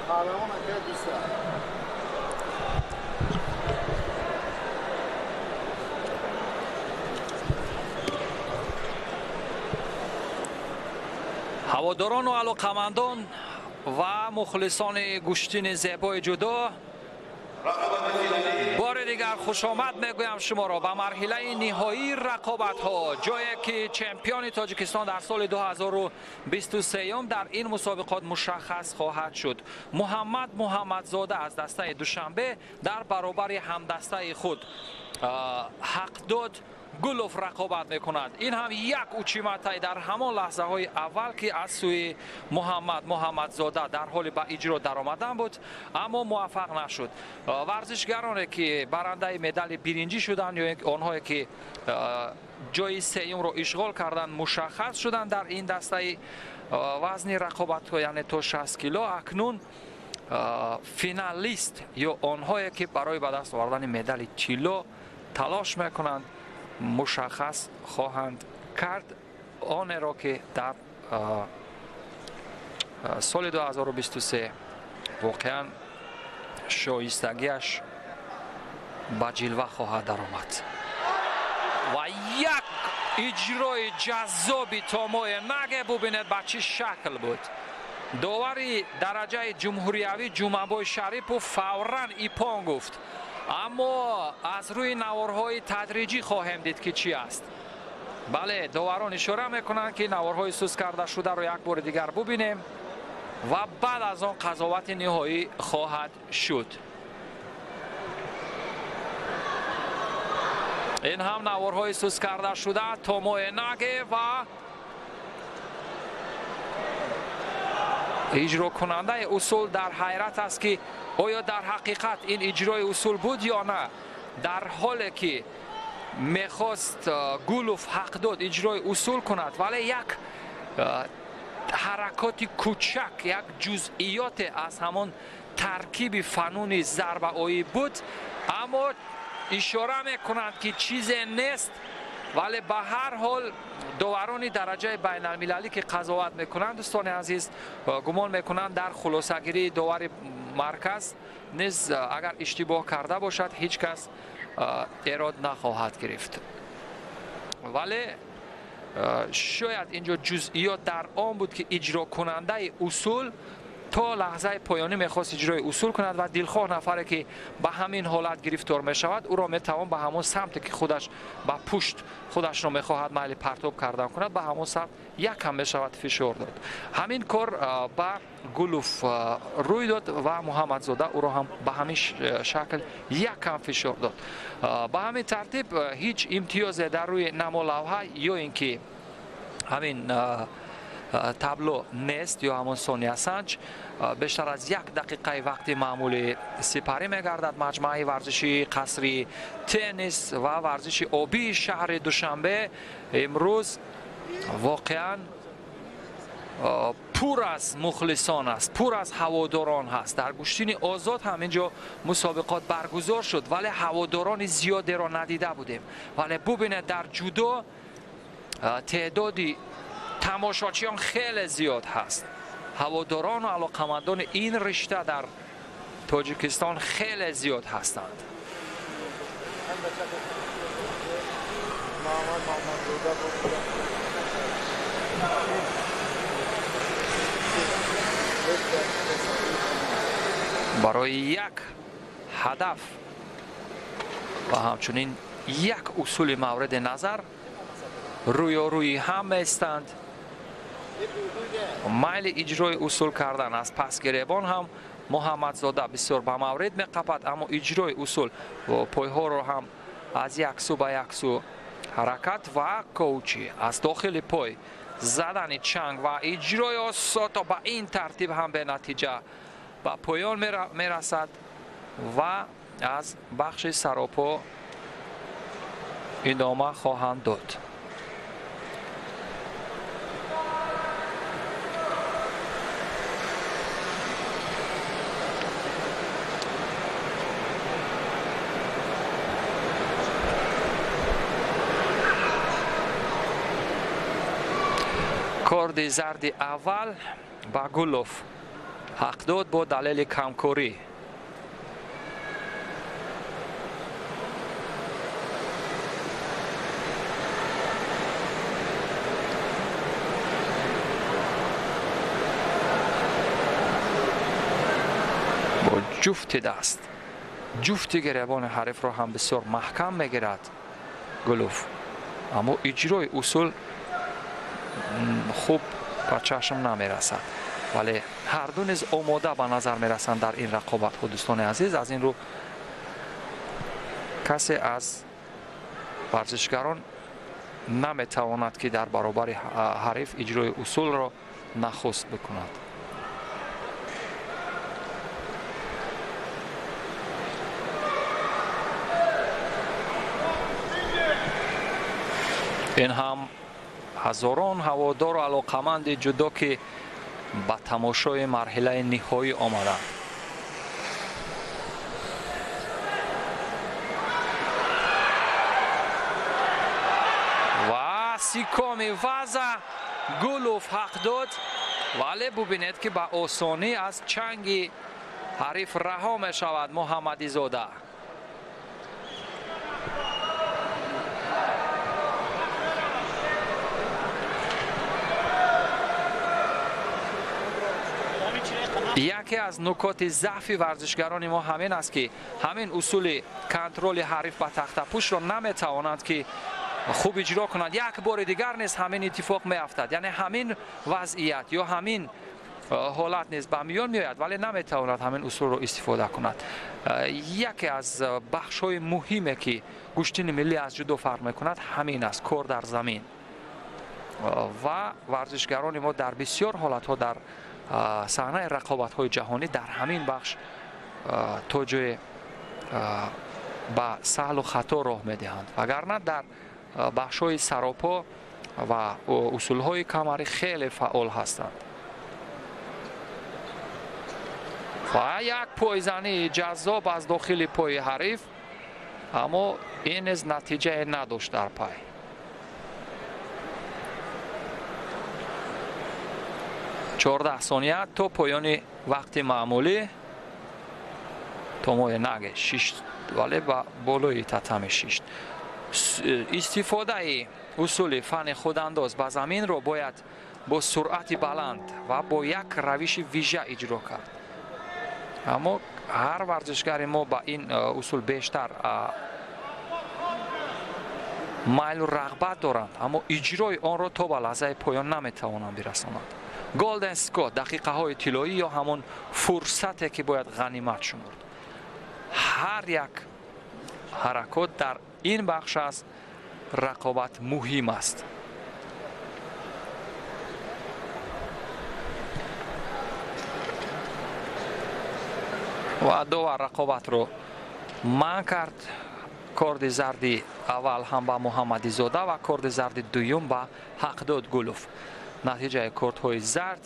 Ҳаводорону алоқамандон ва мухлисони гӯштини зебои ҷудо, бори дигар хушомад мегӯям шуморо ба марҳилаи ниҳоии рақобатҳо, ҷое ки чемпиони Тоҷикистон дар соли 2023 дар ин мусобиқот мушаххас хоҳад шуд. Муҳаммад Муҳаммадзода аз дастаи Душанбе дар баробари ҳамдастаи худ Ҳақдод Гулов рақобат мекунад. Ин ҳам як учиматай дар ҳамон лаҳзаҳои аввал, ки аз сӯи Муҳаммад Муҳаммадзода дар ҳоли ба иҷро даромадан буд, аммо муваффақ нашуд. Варзишгароне ки барандаи медали биринҷӣ шуданд ё онҳое ки ҷои сеюмро ишғол карданд, мушаххас шуданд дар ин дастаи вазни рақобатҳо, яъне то 60 кило. Акнун финалист ё онҳое ки барои ба даст овардани медали тилло талош мекунанд, мушаххас хоҳанд кард онеро ки дар соли 2023 воқеан шоистагиаш ба ҷилва хоҳад даромад. Ва як иҷрои ҷаззоби Томоe Наге, бубинед ба чӣ шакл буд. Довари дараҷаи ҷумҳуриявӣ Ҷумъабой Шарипов фавран ипон гуфт, аммо аз рӯи наворҳои тадриҷӣ хоҳем дид ки чӣ аст. Бале, доварон ишора мекунанд, ки наворҳои сус карда шударо як бори дигар бубинем ва баъд аз он қазовати ниҳоӣ хоҳад шуд. Ин ҳам наворҳои сус карда шуда, Томоe Наге ва иҷрокунандаи усул дар ҳайрат аст, ки оё дар ҳақиқат ин иҷрои усул буд ё на. Дар ҳоле ки мехост Гулов Ҳақдод иҷрои усул кунад, вале як ҳаракоти кӯчак, як ҷузъиёте аз ҳамон таркиби фануни зарбаоӣ буд, аммо ишора мекунанд, ки чизе нест. Вале ба ҳар ҳол доварони дараҷаи байналмилалӣ ки қазоват мекунанд, дӯстони азиз, гумон мекунанд дар хулосагирии довари марказ низ агар иштибоҳ карда бошад, ҳеҷ кас эрод нахоҳад гирифт. Вале шояд инҷо ҷузъиёт дар он буд, ки иҷрокунандаи усул то лаҳзаи поёнӣ мехост иҷрои усул кунад ва дилхоҳ нафаре ки ба ҳамин ҳолат гирифтор мешавад, ӯро метавон ба ҳамон самте ки худаш ба пушт худашро мехоҳад майли партоб кардан кунад, ба ҳамон самт якам мешавад фишор дод. Ҳамин кор ба Гулов рӯй дод ва Муҳаммадзода ӯро ҳам ба ҳамин шакл якам фишор дод. Ба ҳамин тартиб ҳеҷ имтиёзе дар рӯи намолавҳа ё ин ки ҳамин табло нест ё ҳамон сониясанҷ. Бештар аз як дақиқаи вақти маъмулӣ сипарӣ мегардад. Маҷмӯаи варзишии қасри теннис ва варзиши обии шаҳри Душанбе имрӯз воқеан пур аз мухлисон аст, пур аз ҳаводорон ҳаст. Дар гӯштини озод ҳам инҷо мусобиқот баргузор шуд, вале ҳаводорони зиёдеро надида будем. Вале бубинед, дар ҷудо теъдоди тамошочиён хеле зиёд ҳаст. Ҳаводорону алоқамандони ин ришта дар Тоҷикистон хеле зиёд ҳастанд. Барои як ҳадаф ва ҳамчунин як усули мавриди назар рӯёрӯи ҳам меистанд. Майли иҷрои усул кардан аз пасгиребон ҳам Муҳаммадзода бисёр ба маврид меқапад, аммо иҷрои усул пойҳоро ҳам аз як сӯ ба як сӯ ҳаракат ва коучи аз дохили пой задани чанг ва иҷрои осото ба ин тартиб ҳам бенатиҷа ба поён мерасад ва аз бахши саропо идома хоҳанд дод. Корди зарди аввал ба Гулов Ҳақдод бо далели камкорӣ. Бо ҷуфти даст ҷуфти гиребони ҳарифро ҳам бисёр маҳкам мегирад Гулов, аммо иҷрои усул хуб ба чашм намерасад. Вале ҳарду низ омода ба назар мерасанд дар ин рақобатҳо, дӯстони азиз. Аз ин рӯ касе аз варзишгарон наметавонад, ки дар баробари ҳариф иҷрои усулро нахуст бикунад. Ин ҳам ҳазорон ҳаводору алоқаманди ҷудо, ки ба тамошои марҳилаи ниҳоӣ омаданд. Ва сикоми ваза Гулов ҳақ дод, вале бубинед, ки ба осонӣ аз чанги ҳариф раҳо мешавад Муҳаммадизода. Яке аз нукоти заъфи варзишгарони мо ҳамин аст, ки ҳамин усули контроли ҳариф ба тахтапӯшро наметавонанд, ки хуб иҷро кунанд. Як бори дигар низ ҳамин иттифоқ меафтад, яъне ҳамин вазъият ё ҳамин ҳолат низ ба миён меояд, вале наметавонад ҳамин усулро истифода кунад. Яке аз бахшҳои муҳиме, ки гӯштини миллӣ аз ҷудо фарқ мекунад, ҳамин аст: кор дар замин. Ва варзишгарони мо дар бисёр ҳолатҳо дар саҳнаи рақобатҳои ҷаҳонӣ дар ҳамин бахш то ҷое ба саҳлу хато роҳ медиҳанд, вагарна дар бахшҳои саропо ва усулҳои камарӣ хеле фаъол ҳастанд. Ва як пойзании ҷаззоб аз дохили пои ҳариф, аммо ин низ натиҷае надошт дар пай. 14 сония то поёни вақти маъмулӣ. Томои наге шишт, вале ба болои татами шишт. Истифодаи усули фани худандоз ба заминро бояд бо суръати баланд ва бо як равиши вижа иҷро кард, аммо ҳар варзишгари мо ба ин усул бештар майлу рағбат доранд, аммо иҷрои онро то ба лаҳзаи поён наметавонанд бирасонанд. Голден Скот, дақиқаҳои тиллоӣ ё ҳамон фурсате, ки бояд ғанимат шумурд. Ҳар як ҳаракот дар ин бахш аз рақобат муҳим аст. Ва довар рақобатро манъ кард. Корди зарди аввал ҳам ба Муҳаммадизода ва корди зарди дуюм ба Ҳақдод Гулов. Натиҷаи кортҳои зард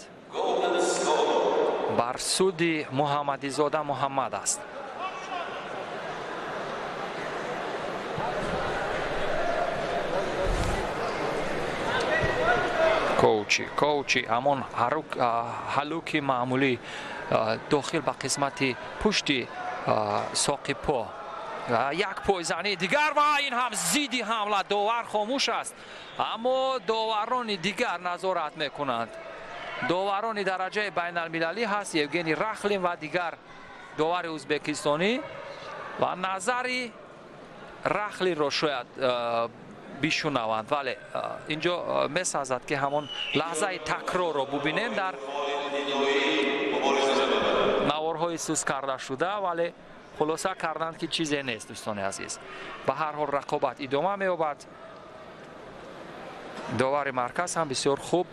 бар суди Муҳаммадизода Муҳаммад аст. Коучи ҳамон ҳалуки маъмулӣ дохил ба қисмати пушти соқи по. Як пойзании дигар ва ин ҳам зидди ҳамла. Довар хомӯш аст, аммо доварони дигар назорат мекунанд. Доварони дараҷаи байналмилалӣ ҳаст Евгений Рахлин ва дигар довари ӯзбекистонӣ, ва назари Рахлинро шояд бишунаванд, вале инҷо месазад, ки ҳамон лаҳзаи такрорро бубинем дар наворҳои сус карда шуда, вале хулоса карданд, ки чизе нест, дӯстони азиз. Ба ҳар ҳол рақобат идома меёбад. Довари марказ ҳам бисёр хуб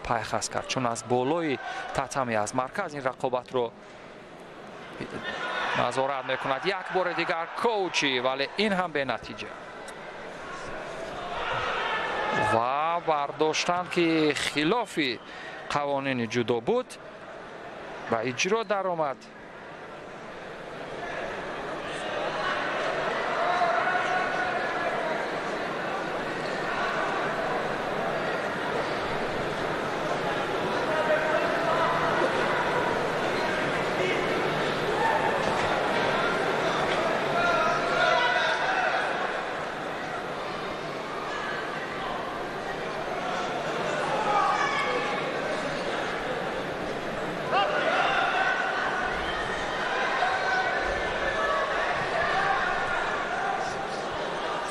пайхас кард, чун аз болои татами аз марказ ин рақобатро назорат мекунад. Як бори дигар коучи, вале ин ҳам бенатиҷа. Ва бардоштанд, ки хилофи қавонини ҷудо буд, ба иҷро даромад.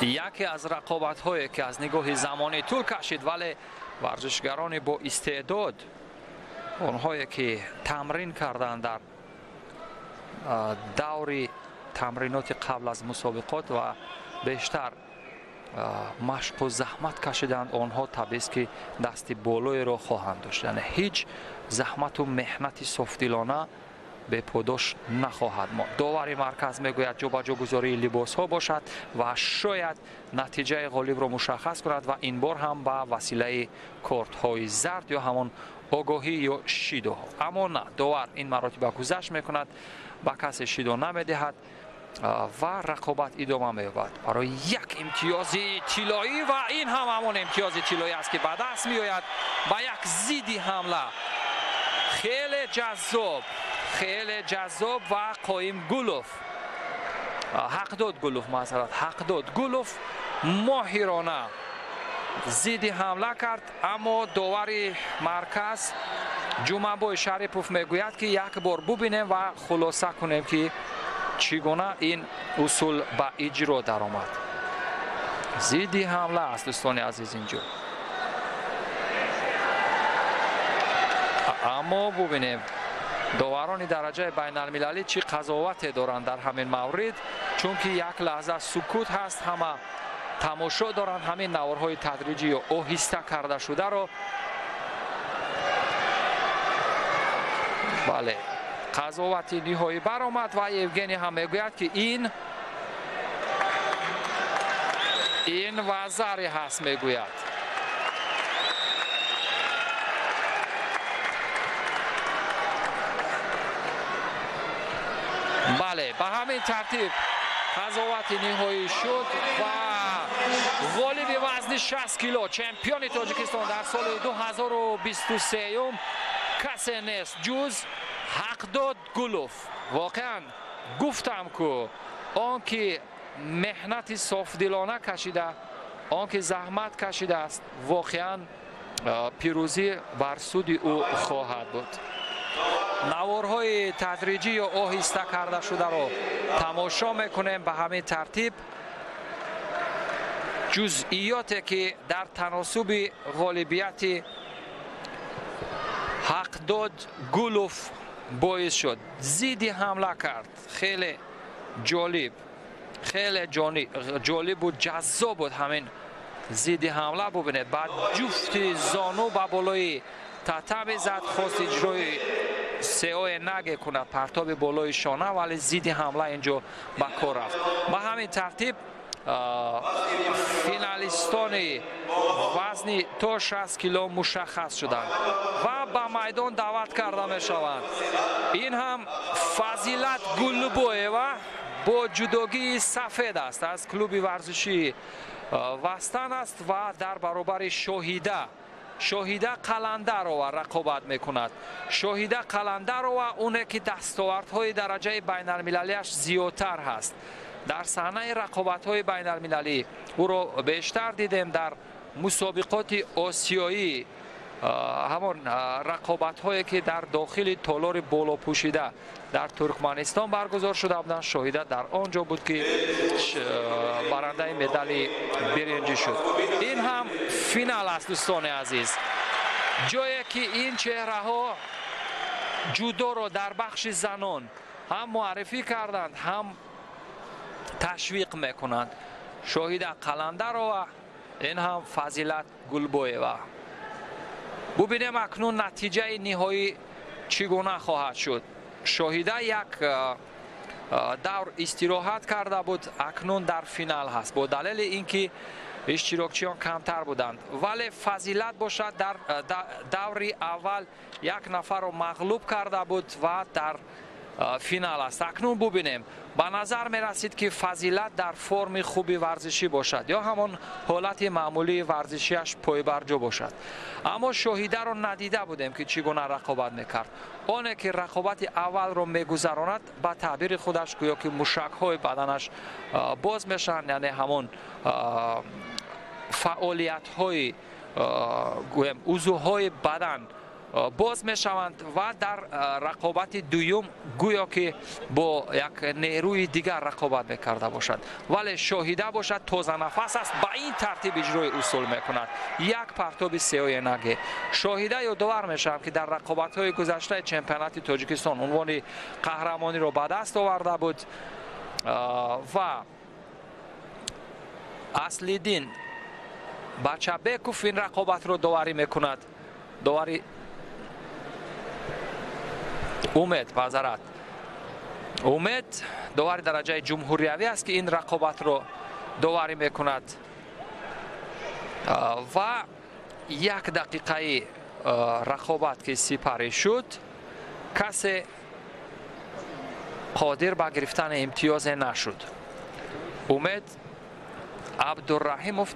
Яке аз рақобатҳое ки аз нигоҳи замонӣ тӯл кашид, вале варзишгарони бо истеъдод, онҳое ки тамрин карданд дар даври тамриноти қабл аз мусобиқот ва бештар машқу заҳмат кашиданд, онҳо табиист ки дасти болоеро хоҳанд дошт. Яъне ҳеҷ заҳмату меҳнати софдилона беподош нахоҳад монд. Довари марказ мегӯяд ҷобаҷогузории либосҳо бошад ва шояд натиҷаи ғолибро мушаххас кунад ва ин бор ҳам ба василаи кортҳои зард ё ҳамон огоҳӣ ё шидоҳо. Аммо на, довар ин маротиба гузашт мекунад, ба касе шидо намедиҳад ва рақобат идома меёбад барои як имтиёзи тиллоӣ ва ин ҳам ҳамон имтиёзи тиллоӣ аст ки ба даст меояд ба як зидди ҳамла. Хеле ҷаззоб, хеле ҷаззоб ва Қоим Гулов, Ҳақдод Гулов, маъзарат, Ҳақдод Гулов моҳирона зидди ҳамла кард, аммо довари марказ Ҷумъабой Шарипов мегӯяд ки як бор бубинем ва хулоса кунем ки чӣ гуна ин усул ба иҷро даромад. Зидди ҳамла аст, дӯстони азиз, инҷо. Аммо бубинем доварони дараҷаи байналмилалӣ чӣ қазовате доранд дар ҳамин маврид, чунки як лаҳза сукут ҳаст, ҳама тамошо доранд ҳамин наворҳои тадриҷӣ ё оҳиста карда шударо. Бале, қазовати ниҳоӣ баромад ва Евгений ҳам мегӯяд ки ин вазаре ҳаст, мегӯяд. Бале, ба ҳамин тартиб қазовати ниҳоӣ шуд ва ғолиби вазни 60 кило, чемпиони Тоҷикистон дар соли 2023 касе нест ҷуз Ҳақдод Гулов. Воқеан гуфтам ку он ки меҳнати софдилона кашида, он ки заҳмат кашидааст, воқеан пирӯзӣ бар суди ӯ хоҳад буд. Наворҳои тадриҷӣ ё оҳиста карда шударо тамошо мекунем. Ба ҳамин тартиб ҷузъиёте ки дар таносуби ғолибияти Ҳақдод Гулов боис шуд, зидди ҳамла кард. Хеле ҷолиб, хеле ҷолибу ҷаззоб буд ҳамин зидди ҳамла. Бубинед, ба ҷуфти зону ба болои татами зад, хост иҷрои сеое наге кунад, партоби болои шона, вале зидди ҳамла инҷо ба кор рафт. Ба ҳамин тартиб финалистони вазни то 60 кило мушаххас шуданд ва ба майдон даъват карда мешаванд. Ин ҳам Фазилат Гулбоева бо ҷудогии сафед аст, аз клуби варзишии Вастан аст ва дар баробари Шоҳида Қаландарова рақобат мекунад. Шоҳида Қаландарова оне ки дастовардҳои дараҷаи байналмилалиаш зиёдтар ҳаст. Дар саҳнаи рақобатҳои байналмилалӣ ӯро бештар дидем дар мусобиқоти осиёӣ, ҳамон рақобатҳое ки дар дохили толори болопӯшида дар Туркманистон баргузор шуда буданд. Шоҳида дар он ҷо буд ки барандаи медали биринҷӣ шуд. Ин ҳам финал аст, дӯстони азиз, ҷое ки ин чеҳраҳо ҷудоро дар бахши занон ҳам муаррифӣ карданд, ҳам ташвиқ мекунанд. Шоҳида Қаландарова, ин ҳам Фазилат Гулбоева. Бубинем акнун натиҷаи ниҳоӣ чӣ гуна хоҳад шуд. Шоҳида як давр истироҳат карда буд, акнун дар финал ҳаст бо далели ин ки иштирокчиён камтар буданд. Вале Фазилат бошад дар даври аввал як нафарро мағлуб карда буд ва дар финал аст. Акнун бубинем, ба назар мерасид ки Фазилат дар форми хуби варзишӣ бошад ё ҳамон ҳолати маъмулии варзишиаш пойбарҷо бошад. Аммо Шоҳидаро надида будем ки чӣ гуна рақобат мекард. Оне ки рақобати аввалро мегузаронад, ба таъбири худаш гӯё ки мушакҳои баданаш боз мешаванд, яъне ҳамон фаъолиятҳои гӯем узвҳои бадан Боз мешаванд ва дар рақобати дуюм гӯё ки бо як нерӯи дигар рақобат мекарда бошад. Вале Шоҳида бошад тозанафас аст, ба ин тартиб иҷрои усул мекунад. Як партоби сеоенаге. Шоҳида ёдовар мешавам, ки дар рақобатҳои гузаштаи чемпионати Тоҷикистон унвони қаҳрамониро ба даст оварда буд ва Аслиддин Бачабеков ин рақобатро доварӣ мекунад. Довари Умед, маъзарат, Умед довари дараҷаи ҷумҳуриявӣ аст, ки ин рақобатро доварӣ мекунад ва як дақиқаи рақобат ки сипарӣ шуд, касе қодир ба гирифтани имтиёзе нашуд. Умед Абдурраҳимов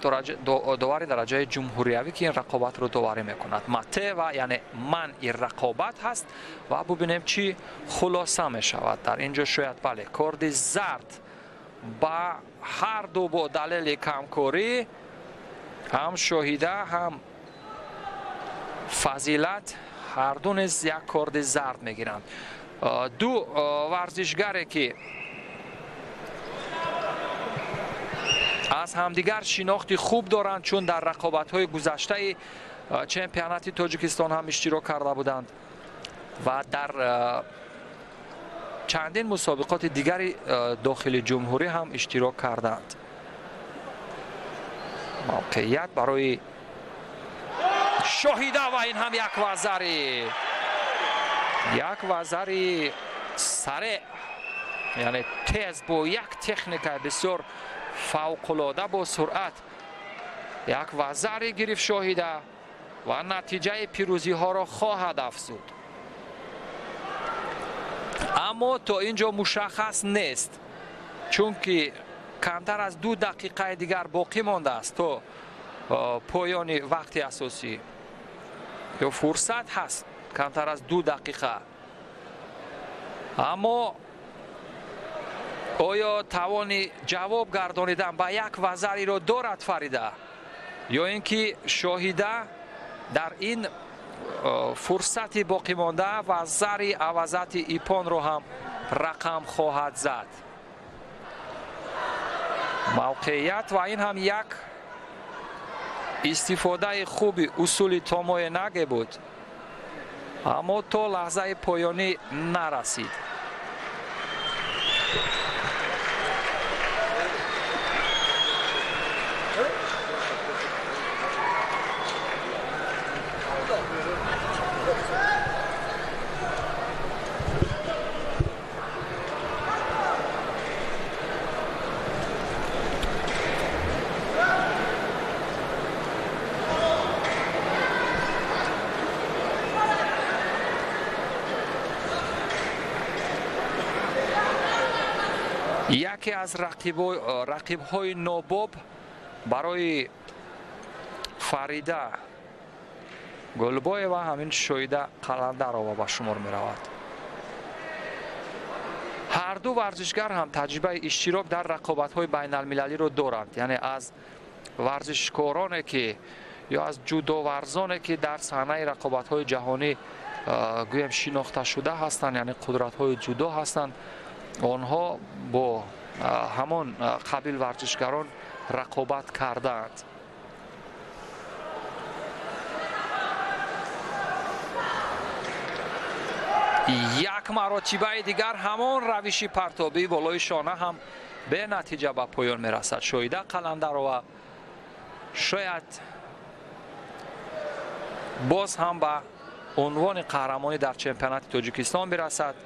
довари дараҷаи ҷумҳуриявӣ, ки ин рақобатро доварӣ мекунад. Матева, яъне манъи рақобат ҳаст ва бубинем чӣ хулоса мешавад. Дар ин ҷо шояд бале корди зард ба ҳар ду бо далели камкорӣ ҳам Шоҳида ҳам Фазилат ҳар ду низ як корди зард мегиранд. Ду варзишгаре ки аз ҳамдигар шинохти хуб доранд, чун дар рақобатҳои гузаштаи чемпионати Тоҷикистон ҳам иштирок карда буданд ва дар чандин мусобиқоти дигари дохили ҷумҳурӣ ҳам иштирок карданд. Мавқеият барои Шоҳида ва ин ҳам як вазари сареъ, яъне тез, бо як техникаи бисёр фавқулода, бо суръат як вазаре гирифт Шоҳида ва натиҷаи пирӯзиҳоро хоҳад афзуд. Аммо то ин ҷо мушаххас нест, чунки камтар аз 2 дақиқаи дигар боқӣ мондааст то поёни вақти асосӣ, ё фурсат ҳаст камтар аз 2 дақиқа. Аммо оё тавони ҷавоб гардонидан ба як вазариро дорад Фарида, ё ин ки Шоҳида дар ин фурсати боқимонда вазари авазати ипонро ҳам рақам хоҳад зад? Мавқеият ва ин ҳам як истифодаи хуби усули томои наге буд, аммо то лаҳзаи поёнӣ нарасид. Яке аз рақибҳои нобоб барои Фарида Гулбоева ҳамин Шоҳида Қаландарова ба шумор меравад. Ҳар ду варзишгар ҳам таҷрибаи иштирок дар рақобатҳои байналмилалиро доранд, яъне аз варзишкороне ки ё аз ҷудоварзоне ки дар саҳнаи рақобатҳои ҷаҳонӣ гӯем шинохташуда ҳастанд, яъне қудратҳои ҷудо ҳастанд. Онҳо бо ҳамон қабил варзишгарон рақобат кардаанд. Як маротибаи дигар ҳамон равиши партобӣ болои шона ҳам бенатиҷа ба поён мерасад. Шоҳида Қаландарова шояд боз ҳам ба унвони қаҳрамонӣ дар чемпионати Тоҷикистон бирасад,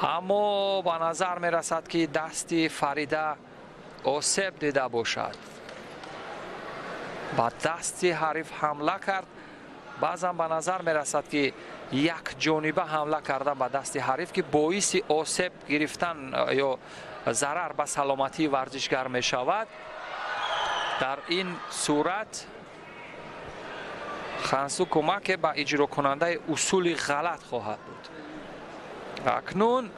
аммо ба назар мерасад, ки дасти Фарида осеб дида бошад. Ба дасти ҳариф ҳамла кард. Баъзан ба назар мерасад, ки якҷониба ҳамла кардан ба дасти ҳариф, ки боиси осеб гирифтан ё зарар ба саломатии варзишгар мешавад. Дар ин сурат хансу кӯмаке ба иҷрокунандаи усули ғалат хоҳад буд. Акнун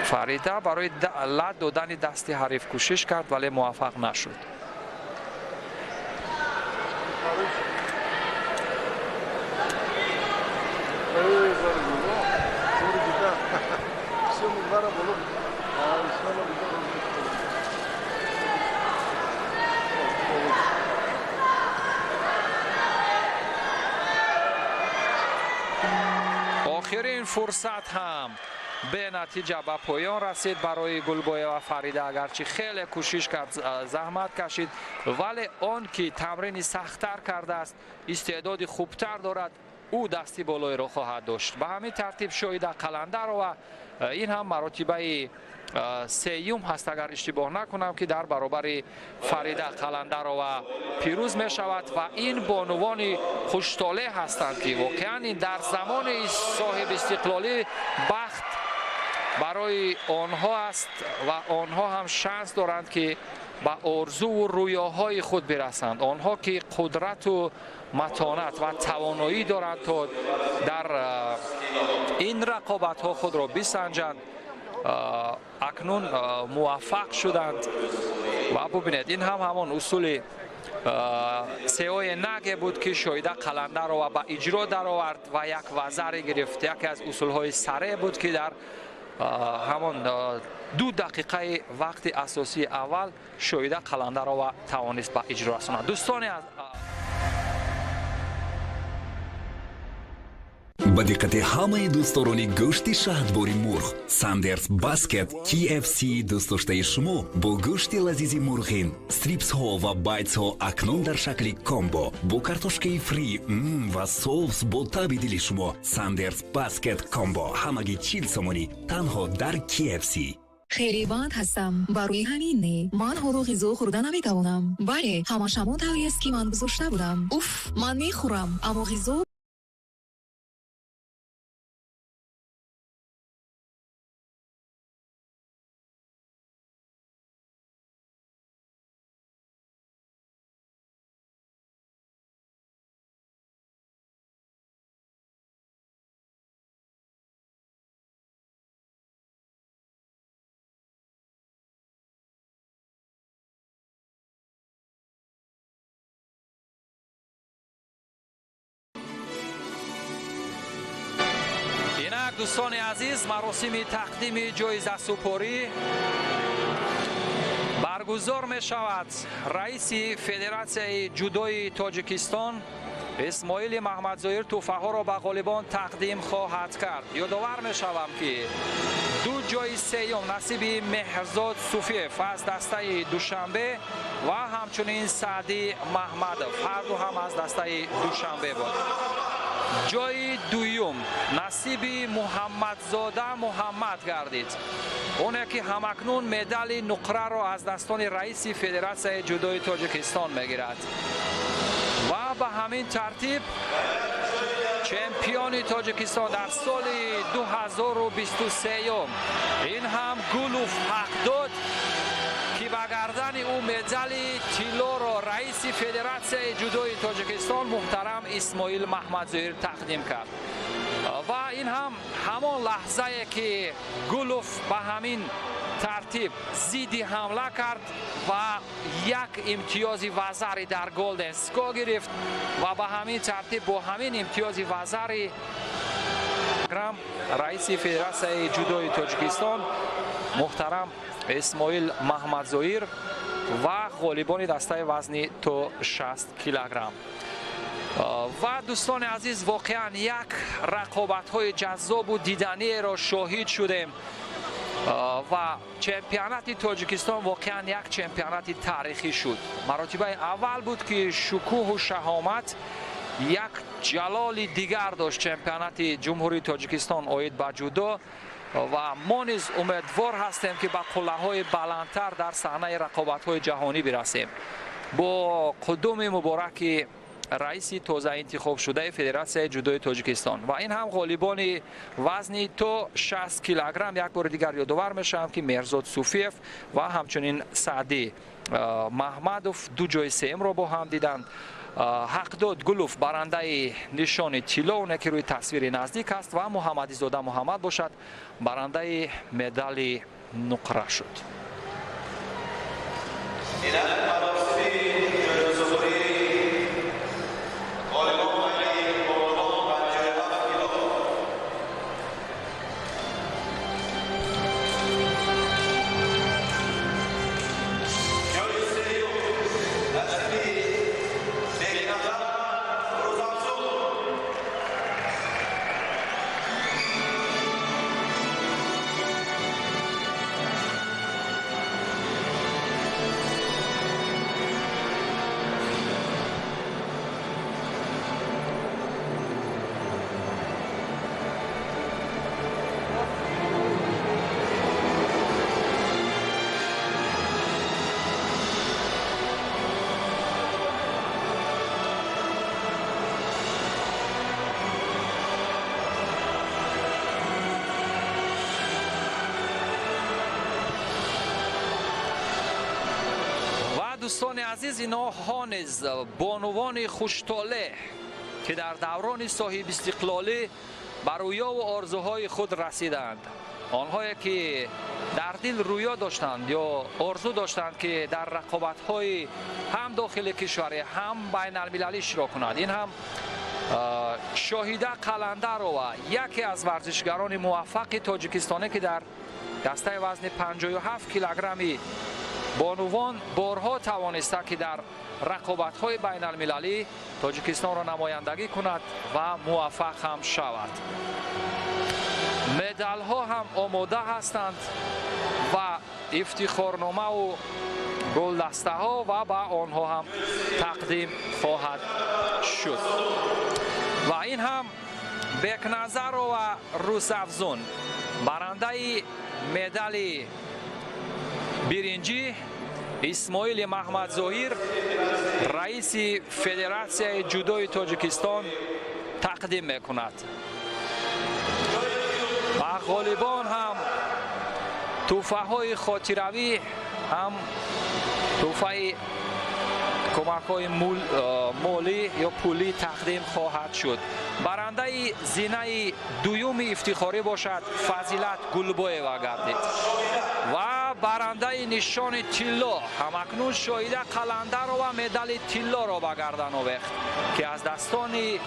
Фарида барои лат додани дасти ҳариф кӯшиш кард, вале муваффақ нашуд. Охирин фурсат ҳам бенатиҷа ба поён расид барои Гулбоева Фарида. Агарчи хеле кӯшиш кард, заҳмат кашид, вале он ки тамрини сахттар кардааст, истеъдоди хубтар дорад, ӯ дасти болоиро хоҳад дошт. Ба ҳамин тартиб Шоҳида Қаландарова ин ҳам маротибаи сеюм ҳаст, агар иштибоҳ накунам, ки дар баробари Фарида Қаландарова пирӯз мешавад ва ин бонувони хуштолеъ ҳастанд, ки воқеан ин дар замони соҳибистиқлолӣ бахт барои онҳо аст ва онҳо ҳам шанс доранд, ки ба орзуву рӯёҳои худ бирасанд. Онҳо ки қудрату матонат ва тавоноӣ доранд, то дар ин рақобатҳо худро бисанҷанд, акнун муваффақ шуданд. Ва бубинед, ин ҳам ҳамон усули сеои наге буд, ки Шоҳида Қаландарова ба иҷро даровард ва як вазаре гирифт. Яке аз усулҳои сареъ буд, ки дар ҳамон 2 дақиқаи вақти асосии аввал Шоҳида Қаландарова тавонист ба иҷро расонад. Дӯстони аз Ба диққати ҳамаи дӯстдорони гӯшти шаҳдбори мурғ, Сандерс Баскет KFC дӯстдоштаи шумо бо гӯшти лазизи мурғин, стрипсҳо ва байтсҳо акнун дар шакли комбо бо картошкаи фри ва соус бо таби дили шумо. Сандерс Баскет Комбо ҳамагӣ 40 сомонӣ танҳо дар KFC. Хеле банд ҳастам. Барои ҳамин не. Ман ҳоло ғизо хӯрда наметавонам. Бале, ҳамаш ҳамон таврест, ки ман гузошта будам. Уф, ман мехӯрам, аммо ғизо Инак, дӯстони азиз, маросими тақдими ҷоизасупорӣ баргузор мешавад. Раиси Федератсияи ҷудои Тоҷикистон Исмоили Маҳмадзоир тӯҳфаҳоро ба ғолибон тақдим хоҳад кард. Ёдовар мешавам, ки ду ҷои сеюм насиби Меҳрзод Суфиев аз дастаи Душанбе ва ҳамчунин Саъдӣ Маҳмадов, ҳарду ҳам аз дастаи Душанбе буд. Ҷои дуюм насиби Муҳаммадзода Муҳаммад гардид, оне ки ҳамакнун медали нуқраро аз дастони раиси Федератсияи ҷудои Тоҷикистон мегирад. Ва ба ҳамин тартиб чемпиони Тоҷикистон дар соли 2023 ин ҳам Гулов Ҳақдод, ки ба гардани ӯ медали тиллоро раиси Федератсияи ҷудои Тоҷикистон муҳтарам Исмоил Маҳмадзоир тақдим кард. Ва ин ҳам ҳамон лаҳзае, ки Гулов ба ҳамин тартиб зидди ҳамла кард ва як имтиёзи вазари дар голден ско гирифт ва ба ҳамин тартиб бо ҳамин имтиёзи вазари грам раиси Федератсияи ҷудои Тоҷикистон муҳтарам Исмоил Маҳмадзоир ва ғолибони дастаи вазни то 60 килограмм. Ва дӯстони азиз, воқеан як рақобатҳои ҷаззобу диданиеро шоҳид шудем ва чемпионати Тоҷикистон воқеан як чемпионати таърихӣ шуд. Маротибаи аввал буд, ки шукӯҳу шаҳомат як ҷалоли дигар дошт чемпионати Ҷумҳурии Тоҷикистон оид ба ҷудо ва мо низ умедвор ҳастем, ки ба қуллаҳои баландтар дар саҳнаи рақобатҳои ҷаҳонӣ бирасем. Бо қудуми мубораки раиси тозаинтихобшудаи Федератсияи ҷудои Тоҷикистон ва ин ҳам ғолибони вазни то 60 килограмм як бори дигар ёдовар мешавам, ки Меҳрзод Суфиев ва ҳамчунин Саъдӣ Маҳмадов ду ҷои сеюмро бо ҳам диданд. Ҳақдод Гулов барандаи нишони тилло, оне ки рӯи тасвири наздик аст, ва Муҳаммадизода Муҳаммад бошад барандаи медали нуқра шуд. Дӯстони азиз, инҳо низ бонувони хуштолеъ, ки дар даврони соҳибистиқлолӣ ба рӯёву орзуҳои худ расиданд. Онҳое ки дар дил рӯё доштанд ё орзу доштанд, ки дар рақобатҳои ҳам дохили кишварӣ, ҳам байналмилалӣ иштирок кунанд. Ин ҳам Шоҳида Қаландарова, яке аз варзишгарони муваффақи тоҷикистонӣ, ки дар дастаи вазни 57 килограмми бонувон борҳо тавониста, ки дар рақобатҳои байналмилалӣ Тоҷикистонро намояндагӣ кунад ва муваффақ ҳам шавад. Медалҳо ҳам омода ҳастанд ва ифтихорномаву гулдастаҳо ва ба онҳо ҳам тақдим хоҳад шуд. Ва ин ҳам Бекназарова Рӯзафзун, барандаи медали биринҷӣ, Исмоили Маҳмадзоҳир, раиси Федератсияи ҷудои Тоҷикистон, тақдим мекунад. Ба ғолибон ҳам тӯҳфаҳои хотиравӣ, ҳам тӯҳфаи кӯмакҳои молӣ ё пулӣ тақдим хоҳад шуд. Барандаи зинаи дуюми ифтихорӣ бошад Фазилат Гулбоева гардид ва барандаи нишони тилло ҳамакнун Шоҳида Қаландарова медали тиллоро ба гардан овехт, ки аз дастони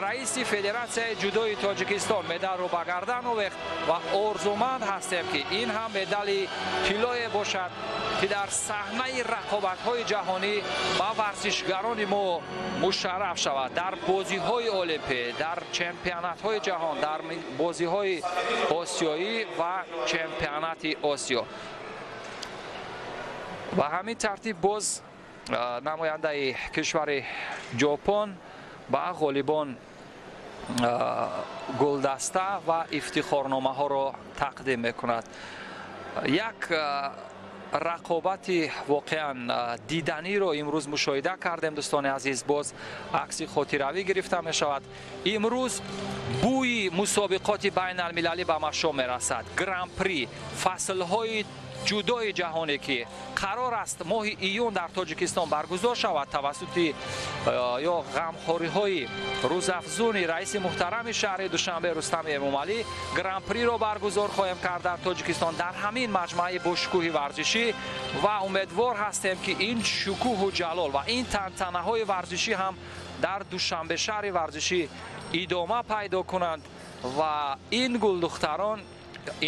раиси Федератсияи ҷудои Тоҷикистон медалро ба гардан овехт ва орзуманд ҳастем, ки ин ҳам медали тиллое бошад, ки дар саҳнаи рақобатҳои ҷаҳонӣ ба варзишгарони мо мушарраф шавад, дар бозиҳои олимпӣ, дар чемпионатҳои ҷаҳон, дар бозиҳои осиёӣ ва чемпионати Осиё. Ба ҳамин тартиб боз намояндаи кишвари Ҷопон ба ғолибон гулдаста ва ифтихорномаҳоро тақдим мекунад. Як рақобати воқеан диданиро имрӯз мушоҳида кардем, дӯстони азиз. Боз акси хотиравӣ гирифта мешавад. Имрӯз бӯи мусобиқоти байналмилалӣ ба машом мерасад. Гран-при фаслҳои ҷудои ҷаҳоне, ки қарор аст моҳи июн дар Тоҷикистон баргузор шавад, тавассути ё ғамхориҳои рӯзафзуни раиси муҳтарами шаҳри Душанбе Рустами Эмомалӣ гран-приро баргузор хоҳем кард дар Тоҷикистон, дар ҳамин маҷмӯаи бошукӯҳи варзишӣ ва умедвор ҳастем, ки ин шукӯҳу ҷалол ва ин тантанаҳои варзишӣ ҳам дар Душанбе шаҳри варзишӣ идома пайдо кунанд ва ин гулдухтарон,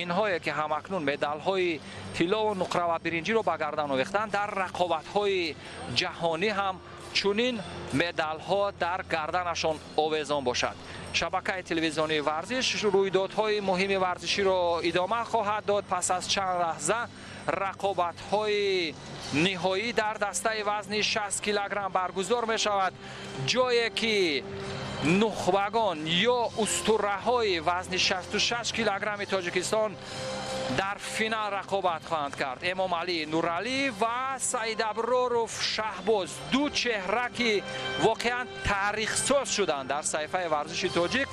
инҳое ки ҳамакнун медалҳои тиллову нуқра ва биринҷиро ба гардан овехтанд, дар рақобатҳои ҷаҳонӣ ҳам чунин медалҳо дар гарданашон овезон бошад. Шабакаи телевизионии варзиш рӯйдодҳои муҳими варзиширо идома хоҳад дод. Пас аз чанд лаҳза рақобатҳои ниҳоӣ дар дастаи вазни 60 килограмм баргузор мешавад, ҷое ки нухбагон ё устураҳои вазни 66 килограмми Тоҷикистон дар финал рақобат хоҳанд кард. Эмомалӣ Нуралӣ ва Саидаброров Шаҳбоз, ду чеҳра, ки воқеан таърихсоз шуданд дар саҳифаи варзиши тоҷик,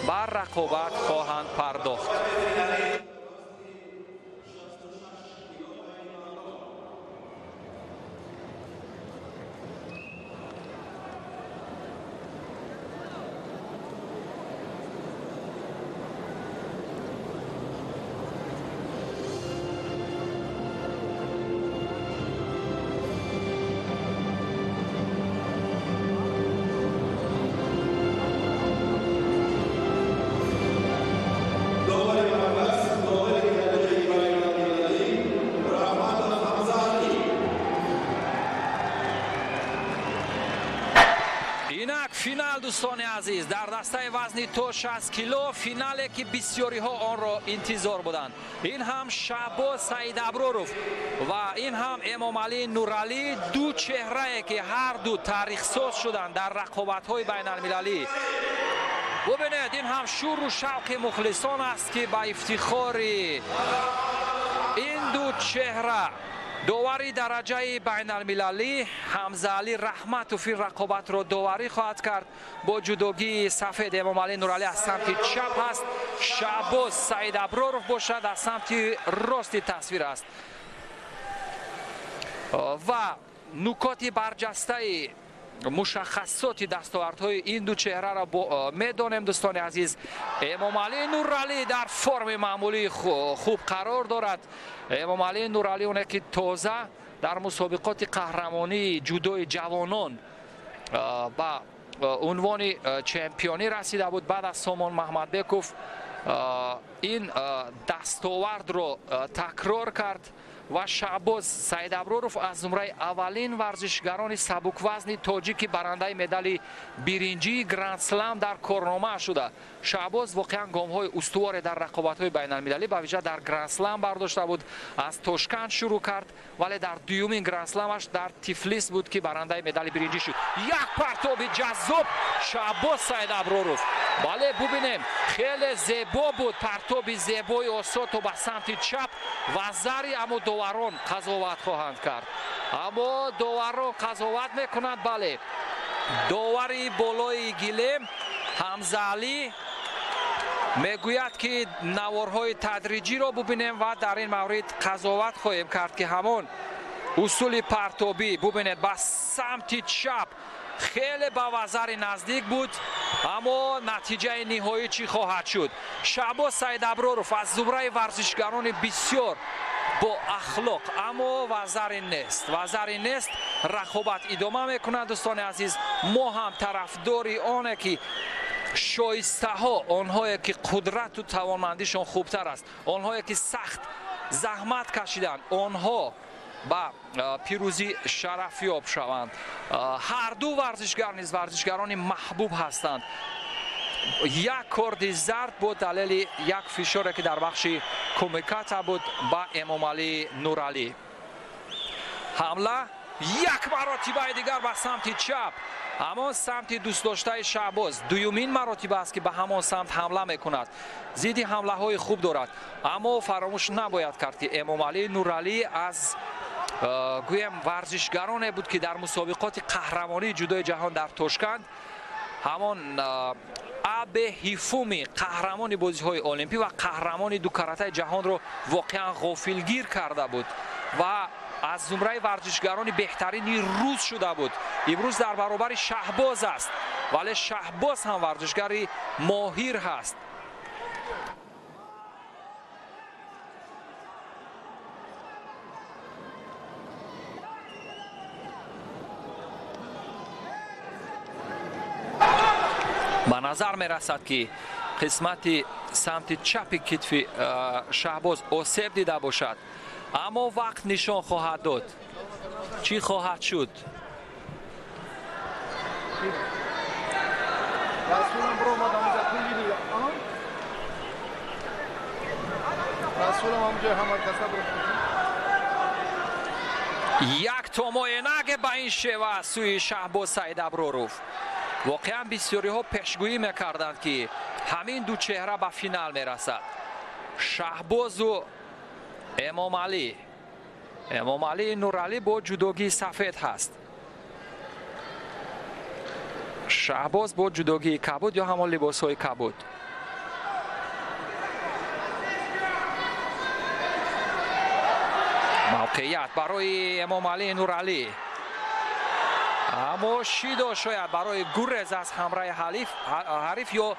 ба рақобат хоҳанд пардохт. Инак финал, дӯстони азиз, дар дастаи вазни то 60 кило, финале ки бисёриҳо онро интизор буданд. Ин ҳам Шаҳбоз Саидаброров ва ин ҳам Эмомалӣ Нуралӣ, ду чеҳрае ки ҳар ду таърихсоз шуданд дар рақобатҳои байналмилалӣ. Бубинед, ин ҳам шуру шавқи мухлисон аст, ки ба ифтихори ин ду чеҳра довари дараҷаи байналмилалӣ Ҳамзаалӣ Раҳматов ин рақобатро доварӣ хоҳад кард. Бо ҷудогии сафед Эмомалӣ Нуралӣ аз самти чап аст, Шаҳбоз Саидаброров бошад аз самти рости тасвир аст. Ва Нукоти барҷастаи мушаххасоти дастовардҳои ин ду чеҳраро медонем, дӯстони азиз. Эмомалӣ Нуралӣ дар форми маъмулии хуб қарор дорад. Эмомалӣ Нуралӣ оне ки тоза дар мусобиқоти қаҳрамонии ҷудои ҷавонон ба унвони чемпионӣ расида буд. Баъд аз Сомон Маҳмадбеков ин дастовардро такрор кард ва Шаҳбоз Саидаброров аз зумраи аввалин варзишгарони сабуквазни тоҷики барандаи медали биринҷии Гранд-слам дар корнома шуда. Шаҳбоз воқеан гомҳои устуворе дар рақобатҳои байналмилалӣ, ба вижа дар Гранд-слам бардошта буд. Аз Тошканд шурӯъ кард, вале дар дуюмин Гранд-сламаш дар Тифлис буд, ки барандаи медали биринҷӣ шуд. Як партоби ҷаззоб Шаҳбоз Саидаброров. Бале, бубинем, хеле зебо буд партоби зебои осото ба самти чап ва зари, аммо доварон қазоват хоҳанд кард. Аммо доварон қазоват мекунанд. Бале, довари болои гилем Ҳамзаалӣ мегӯяд, ки наворҳои тадриҷиро бубинем ва дар ин маврид қазоват хоҳем кард, ки ҳамон усули партобӣ, бубинед, ба самти чап хеле ба вазари наздик буд, аммо натиҷаи ниҳоӣ чӣ хоҳад шуд? Шаҳбоз Саидаброров аз зумраи варзишгарони бисёр бо ахлоқ, аммо вазари нест, вазари нест. Рақобат идома мекунад, дӯстони азиз. Мо ҳам тарафдори оне ки шоистаҳо, онҳое ки қудрату тавонмандишон хубтар аст, онҳое ки сахт заҳмат кашиданд, онҳо ба пирӯзӣ шарафёб шаванд. Ҳар ду варзишгар низ варзишгарони маҳбуб ҳастанд. Як корди зард бо далели як фишоре, ки дар бахши кумиката буд ба Эмомалӣ Нуралӣ. Ҳамла як маротибаи дигар ба самти чап, ҳамон самти дӯстдоштаи Шаҳбоз. Дуюмин маротиба аст, ки ба ҳамон самт ҳамла мекунад. Зидди ҳамлаҳои хуб дорад, аммо фаромӯш набояд кард, ки Эмомалӣ Нуралӣ аз гӯем варзишгароне буд, ки дар мусобиқоти қаҳрамонии ҷудои ҷаҳон дар Тошканд ҳамон Абе Ҳифуми, қаҳрамони бозиҳои олимпӣ ва қаҳрамони дукаратаи ҷаҳонро воқеан ғофилгир карда буд ва аз зумраи варзишгарони беҳтарини рӯз шуда буд. Имрӯз дар баробари Шаҳбоз аст, вале Шаҳбоз ҳам варзишгари моҳир ҳаст. Ба назар мерасад, ки қисмати самти чапи китфи Шаҳбоз осеб дида бошад, аммо вақт нишон хоҳад дод, чӣ хоҳад шуд. Як томоенаге ба ин шева сӯи Шаҳбоз Саидаброров. Воқеан бисёриҳо пешгӯӣ мекарданд, ки ҳамин ду чеҳра ба финал мерасад: Шаҳбозу Эмомалӣ. Эмомалӣ Нуралӣ бо ҷудогии сафед ҳаст, Шаҳбоз бо ҷудогии кабуд ё ҳамон либосҳои кабуд. Мавқеият барои Эмомалӣ Нуралӣ, аммо шидо шояд барои гурез аз ҳамраи ҳариф ё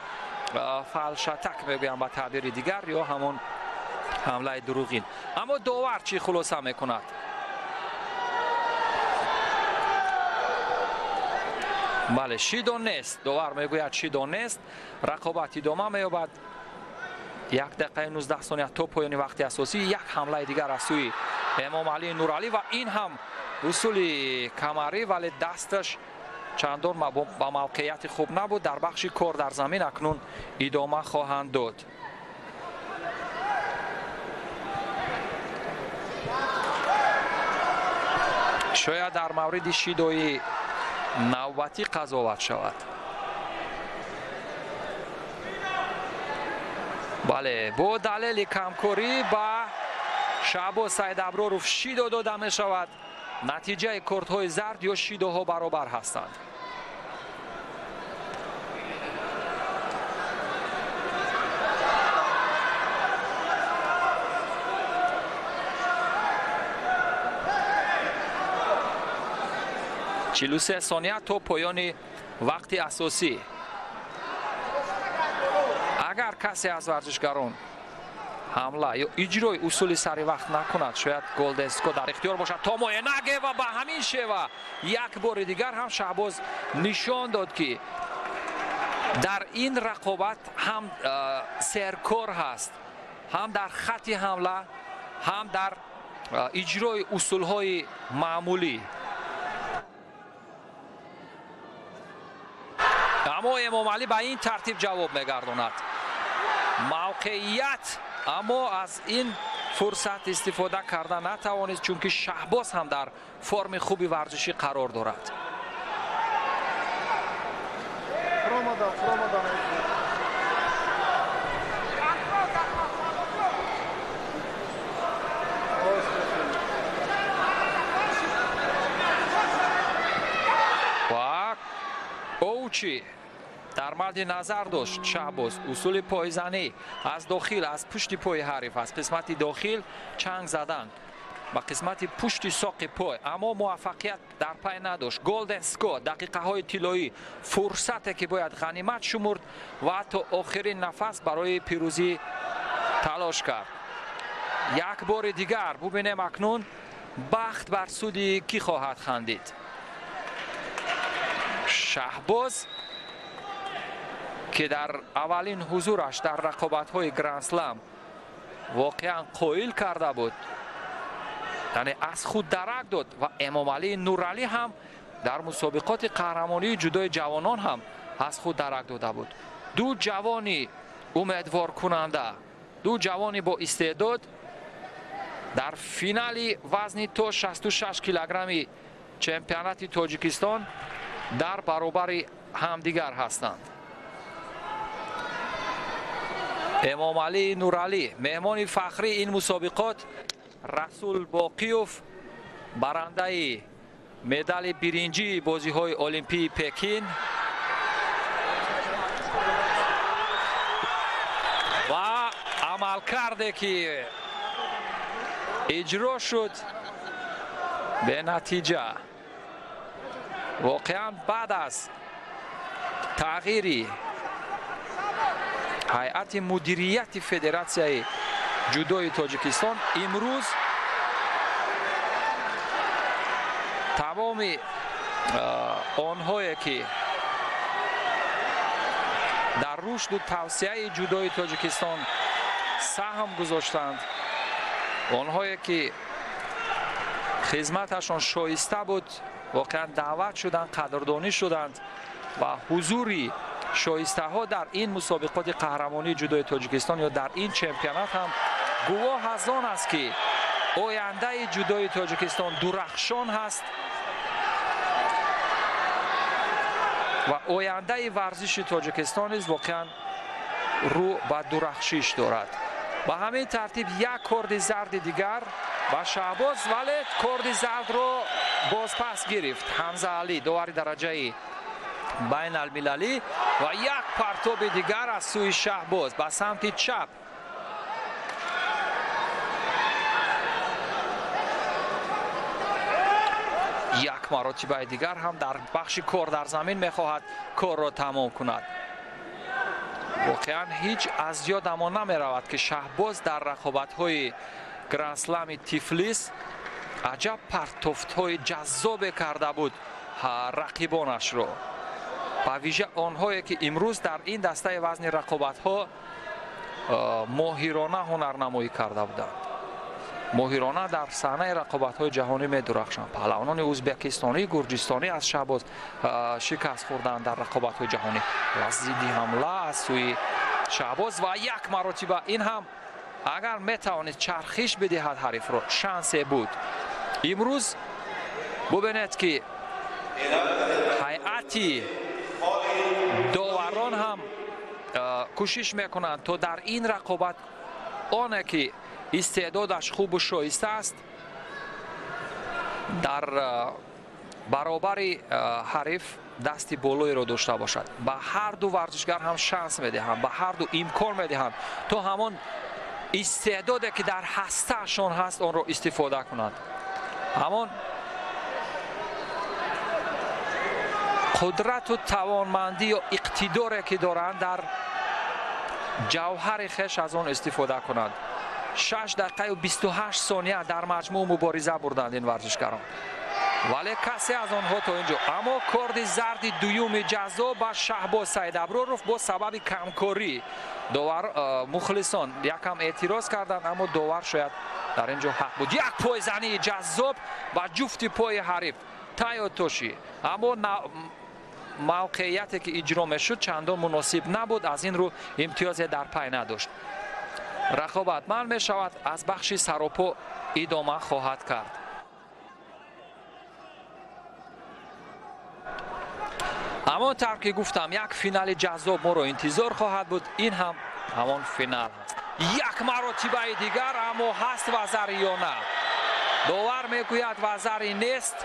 фалшатак мегӯям ба таъбири дигар, ё ҳамон ҳамлаи дурӯғин. Аммо довар чӣ хулоса мекунад? Бале, шидо нест. Довар мегӯяд, шидо нест. Рақобат идома меёбад. 1 дақиқаи 19 сония то поёни вақти асосӣ. Як ҳамлаи дигар аз сӯи Эмомалӣ Нуралӣ ва ин ҳам усули камарӣ, вале дасташ чандон ба мавқеияти хуб набуд. Дар бахши кор дар замин акнун идома хоҳанд дод. Шояд дар мавриди шидои навбатӣ қазоват шавад. Бале, бо далели камкорӣ ба Шаҳбоз Саидаброров шидо дода мешавад. Натиҷаи кортҳои зард ё шидоҳо баробар ҳастанд. 43 сония то поёни вақти асосӣ. Агар касе аз варзишгарон ҳамла ё иҷрои усули сари вақт накунад, шояд Голден Скот дар ихтиёр бошад. Томоэ наге ва ба ҳамин шева як бори дигар ҳам Шаҳбоз нишон дод, ки дар ин рақобат ҳам серкор ҳаст, ҳам дар хати ҳамла, ҳам дар иҷрои усулҳои маъмулӣ. Аммо Эмомалӣ ба ин тартиб ҷавоб мегардонад. Мавқеият, аммо аз ин фурсат истифода карда натавонист, чунки Шаҳбоз ҳам дар форми хуби варзишӣ қарор дорад. Ва оучи дар мадди назар дошт Шаҳбоз усули пойзанӣ аз дохил, аз пушти пои ҳариф, аз қисмати дохил чанг задан ба қисмати пушти соқи пой, аммо муваффақият дар пай надошт. Голден Скот, дақиқаҳои тиллоӣ, фурсате ки бояд ғанимат шумурд ва то охирин нафас барои пирӯзӣ талош кард. Як бори дигар бубинем акнун бахт бар суди кӣ хоҳад хандид. Шаҳбоз, ки дар аввалин ҳузураш дар рақобатҳои Гранд-Слам воқеан қоил карда буд, яъне аз худ дарак дод, ва Эмомалӣ Нуралӣ ҳам дар мусобиқоти қаҳрамонии ҷудои ҷавонон ҳам аз худ дарак дода буд. Ду ҷавони умедворкунанда, ду ҷавони бо истеъдод дар финали вазни то 66 килограмми чемпионати Тоҷикистон дар баробари ҳамдигар ҳастанд. Эмомалӣ Нуралӣ, меҳмони фахрии ин мусобиқот, Расул Боқиёв, барандаи медали биринҷии бозиҳои Олимпии Пекин ва амалкарде ки иҷро шуд бенатиҷа. Воқеан баъд аз тағйири ҳайати мудирияти Федератсияи ҷудои Тоҷикистон имрӯз тамоми онҳое ки дар рушду тавсияи ҷудои Тоҷикистон саҳм гузоштанд, онҳое ки хизматашон шоиста буд, воқеан даъват шуданд, қадрдонӣ шуданд ва ҳузури шоистаҳо дар ин мусобиқоти қаҳрамонии ҷудои Тоҷикистон ё дар ин чемпионат ҳам гувоҳ аз он аст, ки ояндаи ҷудои Тоҷикистон дурахшон ҳаст ва ояндаи варзиши Тоҷикистон низ воқеан рӯ ба дурахшиш дорад. Ба ҳамин тартиб як корди зарди дигар ба Шаҳбоз, вале корди зардро бозпас гирифт Ҳамзаалӣ, довари дараҷаи байналмилалӣ, ва як партоби дигар аз сӯи Шаҳбоз ба самти чап. Як маротибаи дигар ҳам дар бахши кор дар замин мехоҳад корро тамом кунад. Воқеан ҳеҷ аз ёдамон намеравад, ки Шаҳбоз дар рақобатҳои Гранд-Слами Тифлис аҷаб партофтҳои ҷаззобе карда буд рақибонашро, ба вижа онҳое ки имрӯз дар ин дастаи вазни рақобатҳо моҳирона ҳунарнамоӣ карда буданд. Моҳирона дар саҳнаи рақобатҳои ҷаҳонӣ медурахшанд. Паҳлавонони ӯзбекистонӣ, гурҷистонӣ аз Шаҳбоз шикаст хӯрданд дар рақобатҳои ҷаҳонӣ ва зидди ҳамла аз сӯи Шаҳбоз ва як маротиба ин ҳам агар метавонист чархиш бидиҳад ҳарифро, шансе буд. Имрӯз бубинед, ки ҳайати доварон ҳам кӯшиш мекунанд то дар ин рақобат оне ки истеъдодаш хубу шоиста аст дар баробари ҳариф дасти болоеро дошта бошад. Ба ҳар ду варзишгар ҳам шанс медиҳанд, ба ҳар ду имкон медиҳанд то ҳамон истеъдоде ки дар ҳастаашон ҳаст онро истифода кунанд. Ҳамон Қудрату тавонмандӣ ё иқтидоре ки доранд дар ҷавҳари хеш аз он истифода кунанд. 6 дақиқаю 28 сония дар маҷмӯъ мубориза бурданд ин варзишгарон, вале касе аз онҳо то инҷо. Аммо корди зарди дуюми ҷазо ба Шаҳбоз Саидаброров бо сабаби камкорӣ довар мухлисон якам эътироз карданд, аммо довар шояд дар ин ҷо ҳақ буд. Як пойзании ҷаззоб ба ҷуфти пои ҳариф Тайотоши, аммо мавқеияте ки иҷро мешуд чандон муносиб набуд, аз ин рӯ имтиёзе дар пай надошт. Рақобат манъ мешавад, аз бахши саропо идома хоҳад кард. Ҳамон тавр ки гуфтам, як финали ҷаззоб моро интизор хоҳад буд. Ин ҳам ҳамон финал аст. Як маротибаи дигар, аммо ҳаст вазари ё на? Довар мегӯяд вазари нест,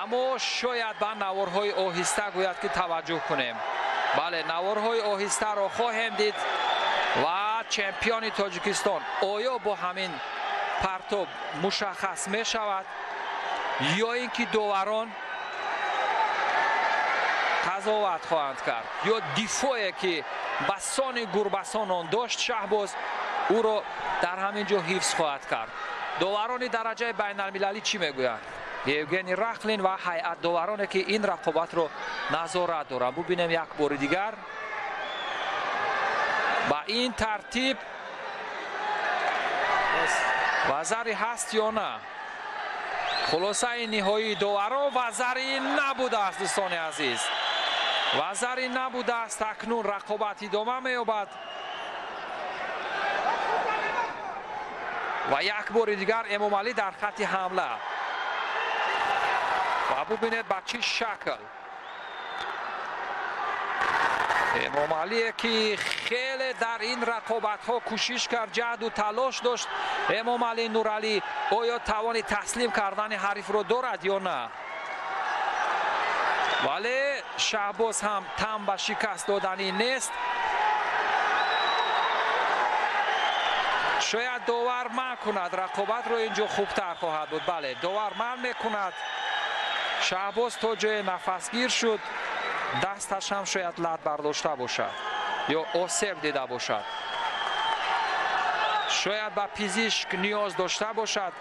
аммо шояд ба наворҳои оҳиста гӯяд ки таваҷҷӯҳ кунем. Бале, наворҳои оҳистаро хоҳем дид ва чемпиони Тоҷикистон оё бо ҳамин партоб мушаххас мешавад ё ин ки доварон қазоват хоҳанд кард, ё дифое ки ба сони гурбасон он дошт Шаҳбоз ӯро дар ҳамин ҷо ҳифз хоҳад кард. Доварони дараҷаи байналмилалӣ чӣ мегӯянд? Евгений Рахлин ва ҳайат довароне ки ин рақобатро назорат доранд. Бубинем як бори дигар. Ба ин тартиб вазари ҳаст ё на? Хулосаи ниҳоии доварон вазари набудааст, дӯстони азиз. Вазари набудааст. Акнун рақобат идома меёбад ва як бори дигар Эмомалӣ дар хатти ҳамла. Ва бубинед ба чӣ шакл Эмомалие ки хеле дар ин рақобатҳо кӯшиш кард, ҷаҳду талош дошт. Эмомалӣ Нуралӣ оё тавони таслим кардани ҳарифро дорад ё на? Вале Шаҳбоз ҳам там ба шикаст доданӣ нест. Шояд довар манъ кунад рақобатро, инҷо хубтар хоҳад буд. Бале, довар манъ мекунад. Шаҳбоз то ҷое нафасгир шуд, дасташ ҳам шояд лат бардошта бошад ё осеб дида бошад, шояд ба пизишк ниёз дошта бошад.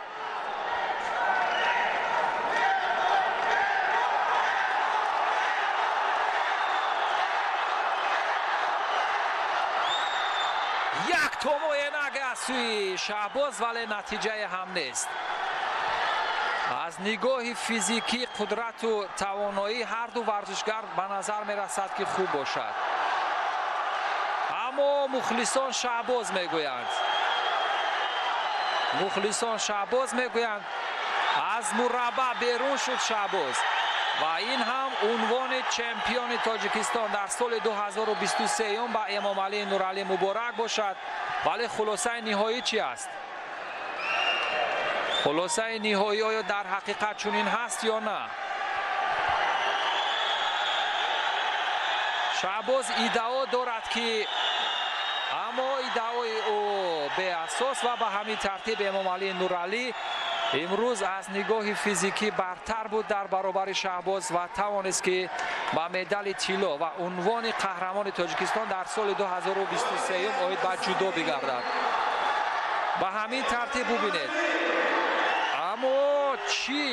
Як томои наг аз сӯи Шаҳбоз, вале натиҷае ҳам нест. Аз нигоҳи физикӣ, қудрату тавоноӣ ҳарду варзишгар ба назар мерасад ки хуб бошад, аммо мухлисон Шаҳбоз мегӯянд. Мухлисон Шаҳбоз мегӯянд. Аз мураббаъ берун шуд Шаҳбоз ва ин ҳам унвони чемпиони Тоҷикистон дар соли 2023 ба Эмомалӣ Нуралӣ муборак бошад. Вале хулосаи ниҳоӣ чӣ аст? Хулосаи ниҳоӣ оё дар ҳақиқат чунин ҳаст ё на? Шаҳбоз иддао дорад ки, аммо иддаои ӯ беасос ва ба ҳамин тартиб Эмомалӣ Нуралӣ имрӯз аз нигоҳи физикӣ бартар буд дар баробари Шаҳбоз ва тавонист ки ба медали тилло ва унвони қаҳрамони Тоҷикистон дар соли 2023 оид ба ҷудо бигардад. Ба ҳамин тартиб бубинед. Аммо чӣ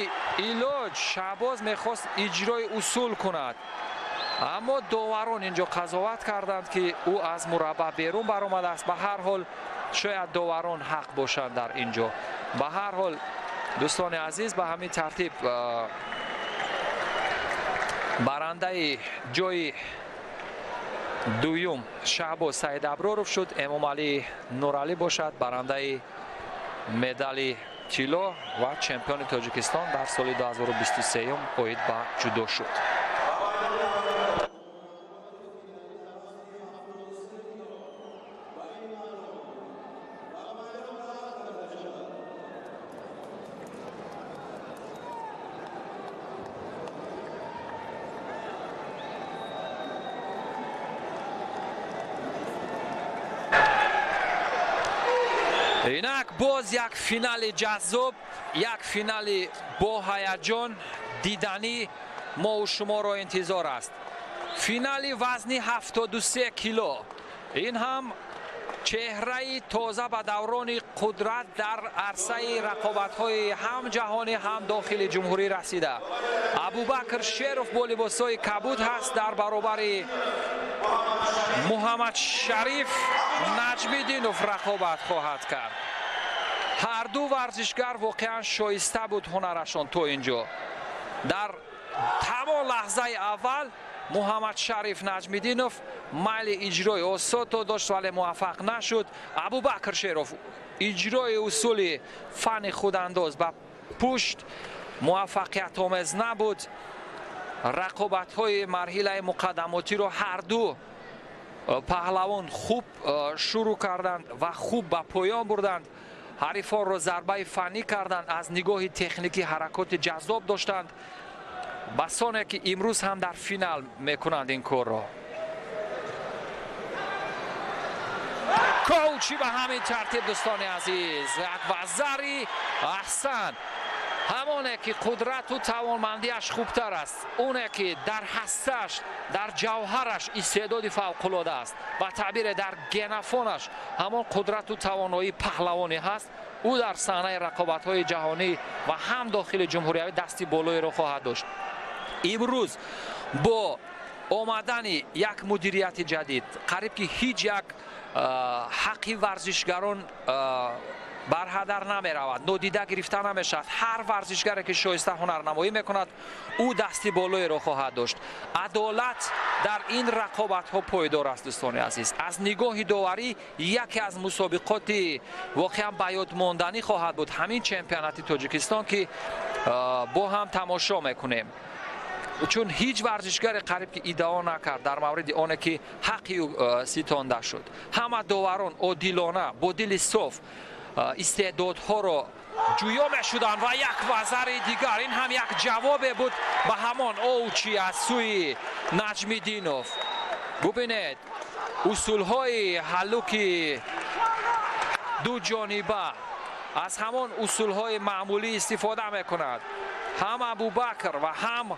илоҷ? Шаҳбоз мехост иҷрои усул кунад, аммо доварон инҷо қазоват карданд ки ӯ аз мураббаъ берун баромадааст. Ба ҳар ҳол шояд доварон ҳақ бошанд дар инҷо. Ба ҳар ҳол дӯстони азиз, ба ҳамин тартиб барандаи ҷои дуюм Шаҳбоз Саидаброров шуд. Эмомалӣ Нуралӣ бошад барандаи медали тилло ва чемпиони Тоҷикистон дар соли 2023 оид ба ҷудо шуд. Инак боз як финали ҷаззоб, як финали бо ҳаяҷон, диданӣ мо у шуморо интизор аст. Финали вазни 73 кило. Ин ҳам чеҳраи тоза ба даврони қудрат дар арсаи рақобатҳои ҳам ҷаҳонӣ ҳам дохили ҷумҳурӣ расида. Абубакр Шеров бо либосҳои кабуд ҳаст дар баробари Муҳаммад Шариф Наҷмиддинов рақобат хоҳад кард. Ҳар ду варзишгар воқеан шоиста буд ҳунарашон то инҷо. Дар тамом лаҳзаи аввал Муҳаммад Шариф Наҷмиддинов майли иҷрои осото дошт, вале муваффақ нашуд. Абубакр Шеров иҷрои усули фани худандоз ба пушт муваффақиятомез набуд. Рақобатҳои марҳилаи муқаддамотиро ҳар ду паҳлавон хуб шурӯъ карданд ва хуб ба поён бурданд. Ҳарифонро зарбаи фаннӣ карданд, аз нигоҳи техникӣ ҳаракоти ҷаззоб доштанд. Басоне ки имрӯз ҳам дар финал мекунанд ин корро. Коучи ба ҳамин тартиб, дӯстони азиз, як вазари аҳсан, ҳамоне ки қудрату тавонмандиаш хубтар аст, оне ки дар ҳастааш, дар ҷавҳараш истеъдоди фавқулода аст, ба таъбире дар генофонаш ҳамон қудрату тавоноии паҳлавонӣ ҳаст. Ӯ дар саҳнаи рақобатҳои ҷаҳонӣ ва ҳам дохили ҷумҳуриявӣ дасти болоеро хоҳад дошт. Имрӯз бо омадани як мудирияти ҷадид қариб ки ҳеҷ як ҳаққи варзишгарон барҳадар намеравад, нодида гирифта намешавад. Ҳар варзишгаре ки шоиста ҳунарнамоӣ мекунад, ӯ дасти болоеро хоҳад дошт. Адолат дар ин рақобатҳо пойдор аст, дӯстони азиз. Аз нигоҳи доварӣ яке аз мусобиқоти воқеан ба ёд монданӣ хоҳад буд ҳамин чемпионати Тоҷикистон, ки бо ҳам тамошо мекунем. Чун ҳеҷ варзишгаре қариб ки иддао накард дар мавриди оне ки ҳаққи ӯ ситонда шуд. Ҳама доварон одилона бо дили соф истеъдодҳоро ҷӯё мешуданд ва як вазари дигар, ин ҳам як ҷавобе буд ба ҳамон оучи аз сӯи Наҷмиддинов. Бубинед усулҳои ҳаллуки дуҷониба аз ҳамон усулҳои маъмулӣ истифода мекунад. Ҳам Абубакр ва ҳам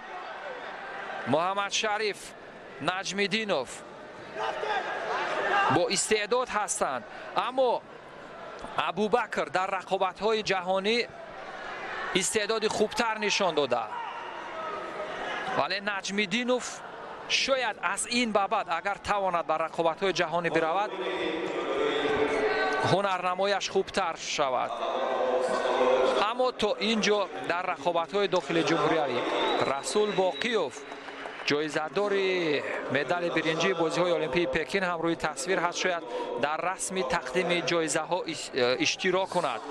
Муҳаммад Шариф Наҷмиддинов бо истеъдод ҳастанд, аммо Абубакр дар рақобатҳои ҷаҳонӣ истеъдоди хубтар нишон дода, вале Наҷмиддинов шояд аз ин ба баъд агар тавонад ба рақобатҳои ҷаҳонӣ биравад, ҳунарнамояш хубтар шавад. Аммо то ин ҷо дар рақобатҳои дохили ҷумҳуриявӣ Расул Боқиёв, ҷоизадори медали биринҷии бозиҳои Олимпии Пекин, ҳам рӯи тасвир ҳаст, шояд дар расми тақдими ҷоизаҳо иштирок кунад.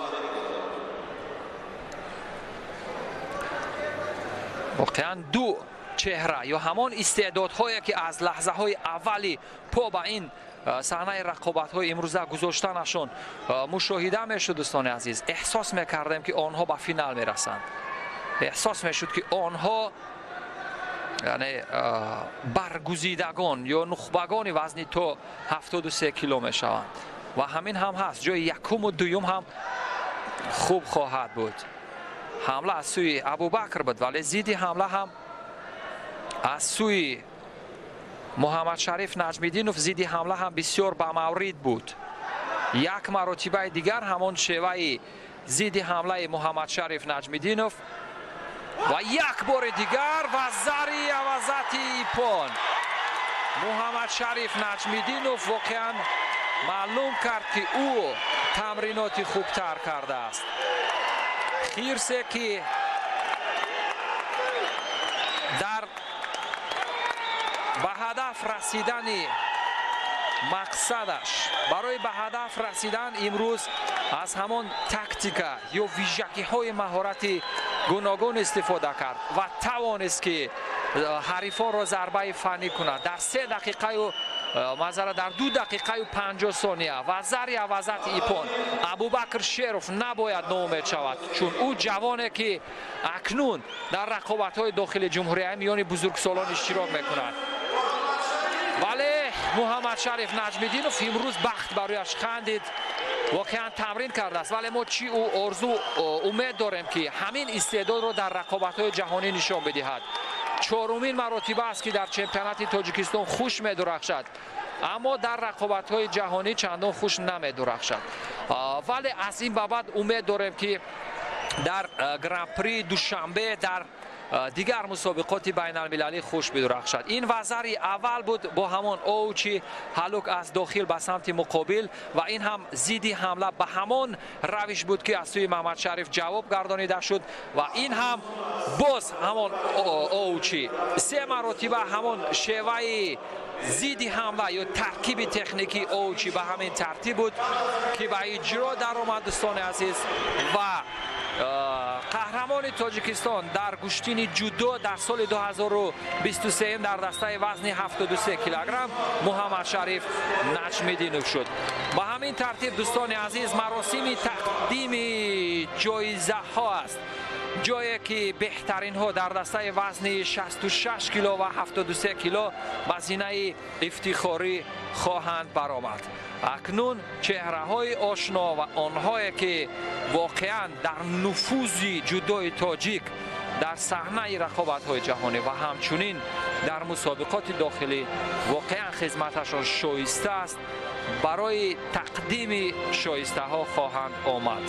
Воқеан ду чеҳра ё ҳамон истеъдодҳое ки аз лаҳзаҳои аввали по ба ин саҳнаи рақобатҳои имрӯза гузоштанашон мушоҳида мешуд, дӯстони азиз, эҳсос мекардем ки онҳо ба финал мерасанд. Эҳсос мешуд ки онҳо яъне баргузидагон ё нухбагони вазни то 73 кило мешаванд ва ҳамин ҳам ҳаст. Ҷои якуму дуюм ҳам хуб хоҳад буд. Ҳамла аз сӯи Абубакр буд, вале зидди ҳамла ҳам аз сӯи Муҳаммад Шариф Наҷмиддинов, зидди ҳамла ҳам бисёр ба маврид буд. Як маротибаи дигар ҳамон шеваи зидди ҳамлаи Муҳаммад Шариф Наҷмиддинов ва як бори дигар вазари авазати ипон. Муҳаммад Шариф Наҷмиддинов воқеан маълум кард ки ӯ тамриноти хубтар кардааст. Хирсе ки дар ба ҳадаф расидани мақсадаш, барои ба ҳадаф расидан имрӯз аз ҳамон тактика ё вижагиҳои маҳорати гуногун истифода кард ва тавонист ки ҳарифонро зарбаи фаннӣ кунад дар 3 дақиқаю мазара дар 2 дақиқаю 50 сония. Вазари авазати ипон Абубакр Шеров набояд ноумед шавад, чун ӯ ҷавоне ки акнун дар рақобатҳои дохили ҷумҳурия миёни бузургсолон иштирок мекунад. Вале Муҳаммад Шариф Наҷмиддинов имрӯз бахт барояш хандид, воқеан тамрин кардааст, вале мо чӣ ӯ орзу умед дорем ки ҳамин истеъдодро дар рақобатҳои ҷаҳонӣ нишон бидиҳад. Чорумин маротиба аст, ки дар чемпионати Тоҷикистон хуш медурахшад, аммо дар рақобатҳои ҷаҳонӣ чандон хуш намедурахшад. Вале аз ин ба баъд умед дорем, ки дар Гран-при Душанбе, дар дигар мусобиқоти байналмилалӣ хуш бидурахшад. Ин вазари аввал буд бо ҳамон оучи ҳалук аз дохил ба самти муқобил ва ин ҳам зидди ҳамла ба ҳамон равиш буд, ки аз сӯи Маҳмадшариф ҷавоб гардонида шуд ва ин ҳам боз ҳамон оучи се маротиба ҳамон шеваи зидди ҳамла ё таркиби техникии оучи ба ҳамин тартиб буд, ки ба иҷро даромад, дӯстони азиз, ва қаҳрамони Тоҷикистон дар гӯштини ҷудо дар соли 2023 дар дастаи вазни 73 килограмм Муҳаммадшариф Наҷмиддинов шуд. Ба ҳамин тартиб, дӯстони азиз, маросими тақдими ҷоизаҳо аст, ҷое ки беҳтаринҳо дар дастаи вазни 66 кило ва 73 кило ба зинаи ифтихорӣ хоҳанд баромад. Акнун чеҳраҳои ошно ва онҳое, ки воқеан дар нуфузи ҷудои тоҷик дар саҳнаи рақобатҳои ҷаҳонӣ ва ҳамчунин дар мусобиқоти дохилӣ воқеан хизматашон шоиста аст, барои тақдими шоистаҳо хоҳанд омад.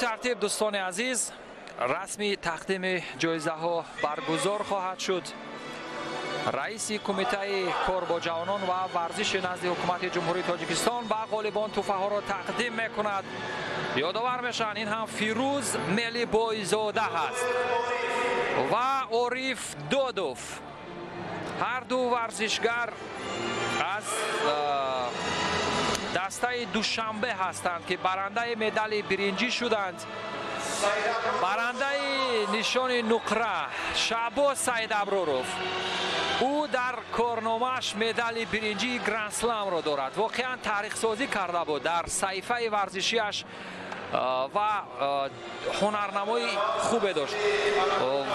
Тартиб, дӯстони азиз, расми тақдими ҷоизаҳо баргузор хоҳад шуд. Раиси Кумитаи кор бо ҷавонон ва варзиши назди Ҳукумати Ҷумҳурии Тоҷикистон ба ғолибон тӯҳфаҳоро тақдим мекунад. Ёдовар мешаванд, ин ҳам Фирӯз Мелибойзода ҳаст ва Ориф Додов. Ҳар ду варзишгар аз дастаи Душанбе ҳастанд, ки барандаи медали биринҷӣ шуданд. Барандаи нишони нуқра Шаҳбоз Саидаброров, ӯ дар корномааш медали биринҷии Гранд-сламро дорад. Воқеан таърихсозӣ карда буд дар саҳифаи варзишиаш ва ҳунарнамои хубе дошт.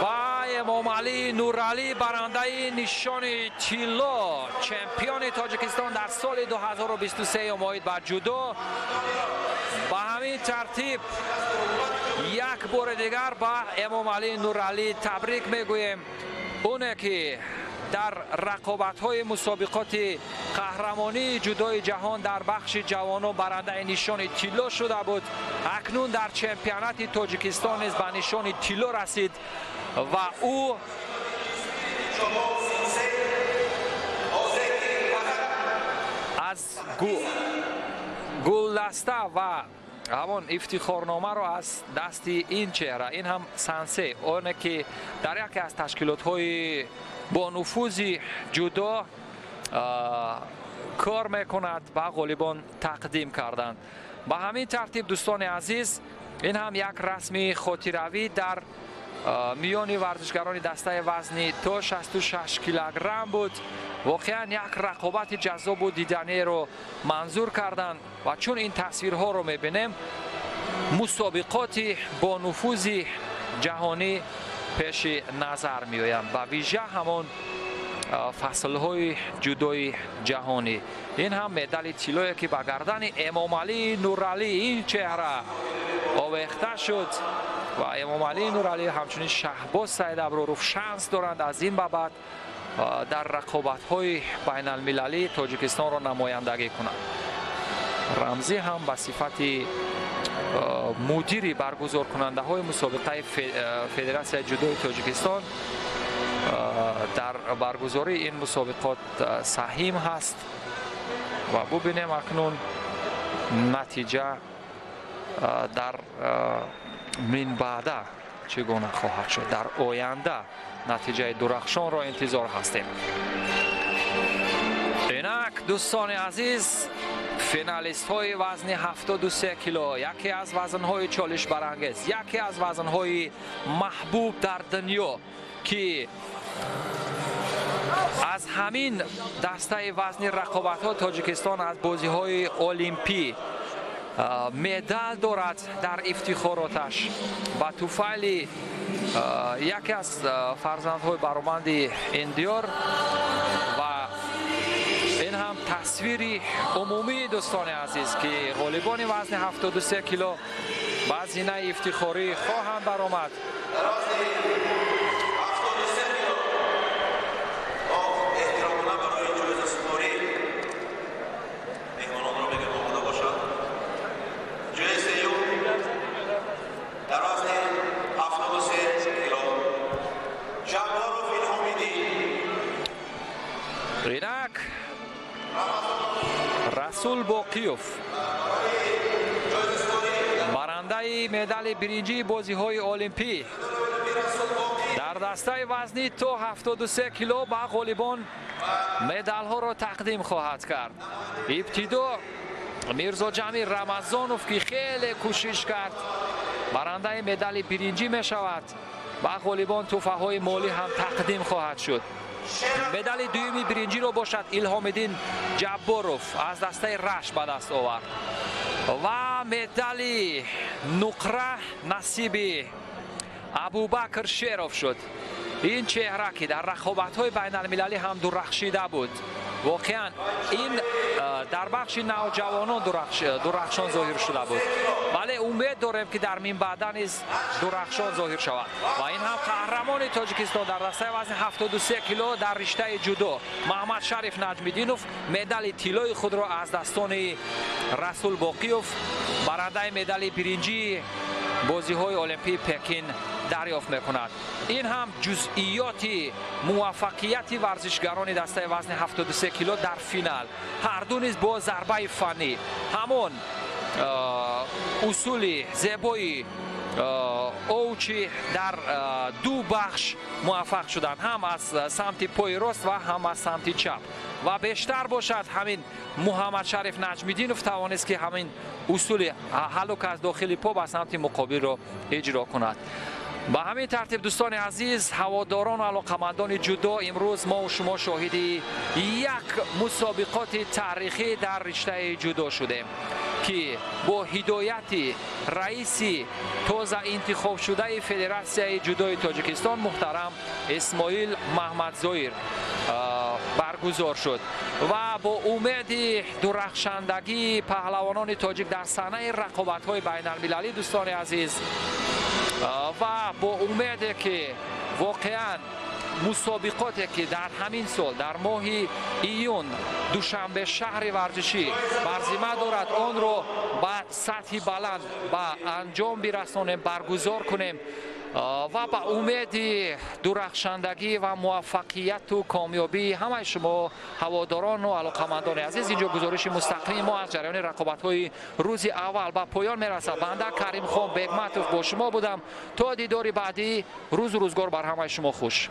Ва Эмомалӣ Нуралӣ, барандаи нишони тилло, чемпиони Тоҷикистон дар соли 2023 оид ба ҷудо. Ба ҳамин тартиб як бори дигар ба Эмомалӣ Нуралӣ табрик мегӯем, оне ки дар рақобатҳои мусобиқоти қаҳрамонии ҷудои ҷаҳон дар бахши ҷавонон барандаи нишони тилло шуда буд, акнун дар чемпионати Тоҷикистон низ ба нишони тилло расид ва ӯ аз гулдаста ва ҳамон ифтихорномаро аз дасти ин чеҳра, ин ҳам сансе, оне ки дар яке аз ташкилотҳои бо нуфузи ҷудо кор мекунад, ба ғолибон тақдим карданд. Ба ҳамин тартиб, дӯстони азиз, ин ҳам як расми хотиравӣ дар миёни варзишгарони дастаи вазни то 66 килограмм буд. Воқеан як рақобати ҷаззобу диданиеро манзур карданд ва чун ин тасвирҳоро мебинем, мусобиқоти бо нуфузи ҷаҳонӣ пеши назар меоянд, ба вижа ҳамон фаслҳои ҷудои ҷаҳонӣ. Ин ҳам медали тиллое, ки ба гардани Эмомалӣ Нуралӣ ин чеҳра овехта шуд ва Эмомалӣ Нуралӣ ҳамчунин Шаҳбоз Саидаброров шанс доранд аз ин ба баъд дар рақобатҳои байналмилалӣ Тоҷикистонро намояндагӣ кунанд. Рамзӣ ҳам ба сифати мудири баргузоркунандаҳои мусобиқаи Федератсияи ҷудои Тоҷикистон дар баргузории ин мусобиқот саҳим ҳаст ва бубинем акнун натиҷа дар минбаъда чӣ гуна хоҳад шуд. Дар оянда натиҷаи дурахшонро интизор ҳастем. Инак, дӯстони азиз, Финалистҳои вазни 73 кило, яке аз вазнҳои чолишбарангез, яке аз вазнҳои маҳбуб дар дунё, ки аз ҳамин дастаи вазни рақобатҳо Тоҷикистон аз бозиҳои олимпӣ медал дорад дар ифтихороташ. Ба туфайли яке аз фарзандҳои бароманди ин диёр ва ин ҳам тасвири умумии дӯстони азиз, ки ғолибони вазни 73 кило ба зинаи ифтихорӣ хоҳанд баромад. Инак Расул Боқиев, барандаи медали биринҷии бозиҳои олимпӣ дар дастаи вазнӣ то 73 кило ба ғолибон медалҳоро тақдим хоҳад кард. Ибтидо Мирзоҷамил Рамазонов, ки хеле кӯшиш кард, барандаи медали биринҷӣ мешавад. Ба ғолибон тӯҳфаҳои молӣ ҳам тақдим хоҳад шуд. Медали дуюми биринҷиро бошад Илҳомиддин Ҷабборов аз дастаи Рашт ба даст овард ва медали нуқра насиби Абубакр Шеров шуд. Ин чеҳра, ки дар рақобатҳои байналмилалӣ ҳам дурахшида буд, воқеан ин дар бахши навҷавонон дурахшон зоҳир шуда буд, вале умед дорем, ки дар минбаъда низ дурахшон зоҳир шавад. Ва ин ҳам қаҳрамони Тоҷикистон дар дастаи вазни 73 кило дар риштаи ҷудо Маҳмад Шариф Наҷмиддинов медали тиллои худро аз дастони Расул Боқиев, барандаи медали биринҷии бозиҳои олимпии Пекин, дарёфт мекунад. Ин ҳам ҷузъиёти муваффақияти варзишгарони дастаи вазни 73 кило дар финал. Ҳарду низ бо зарбаи фаннӣ, ҳамон усули зебои овчи дар ду бахш муваффақ шуданд, ҳам аз самти пои рост ва ҳам аз самти чап. Ва бештар бошад ҳамин Муҳаммад Шариф Наҷмиддинов тавонист, ки ҳамин усули ҳалук аз дохили по ба самти муқобилро иҷро кунад. Ба ҳамин тартиб, дӯстони азиз, ҳаводорон ва алоқамандони ҷудо, имрӯз мо шумо шоҳиди як мусобиқоти таърихӣ дар риштаи ҷудо шудем, ки бо ҳидояти раиси тоза интихобшудаи Федератсияи ҷудои Тоҷикистон муҳтарам Исмоил Маҳмадзоир баргузор шуд ва бо умеди дурахшандагии паҳлавонони тоҷик дар саҳнаи рақобатҳои байналмилалӣ, дӯстони азиз, ва бо умеде, ки воқеан мусобиқоте, ки дар ҳамин сол дар моҳи июн Душанбе шаҳри варзишӣ бар зимма дорад, онро ба сатҳи баланд ба анҷом бирасонем, баргузор кунем ва ба умеди дурахшандагӣ ва муваффақияту комёбии ҳамаи шумо ҳаводорону алоқамандони азиз, инҷо гузориши мустақими мо аз ҷараёни рақобатҳои рӯзи аввал ба поён мерасад. Банда Каримхон Бегматов бо шумо будам. То дидори баъдӣ, рӯзу рӯзгор бар ҳамаи шумо хуш.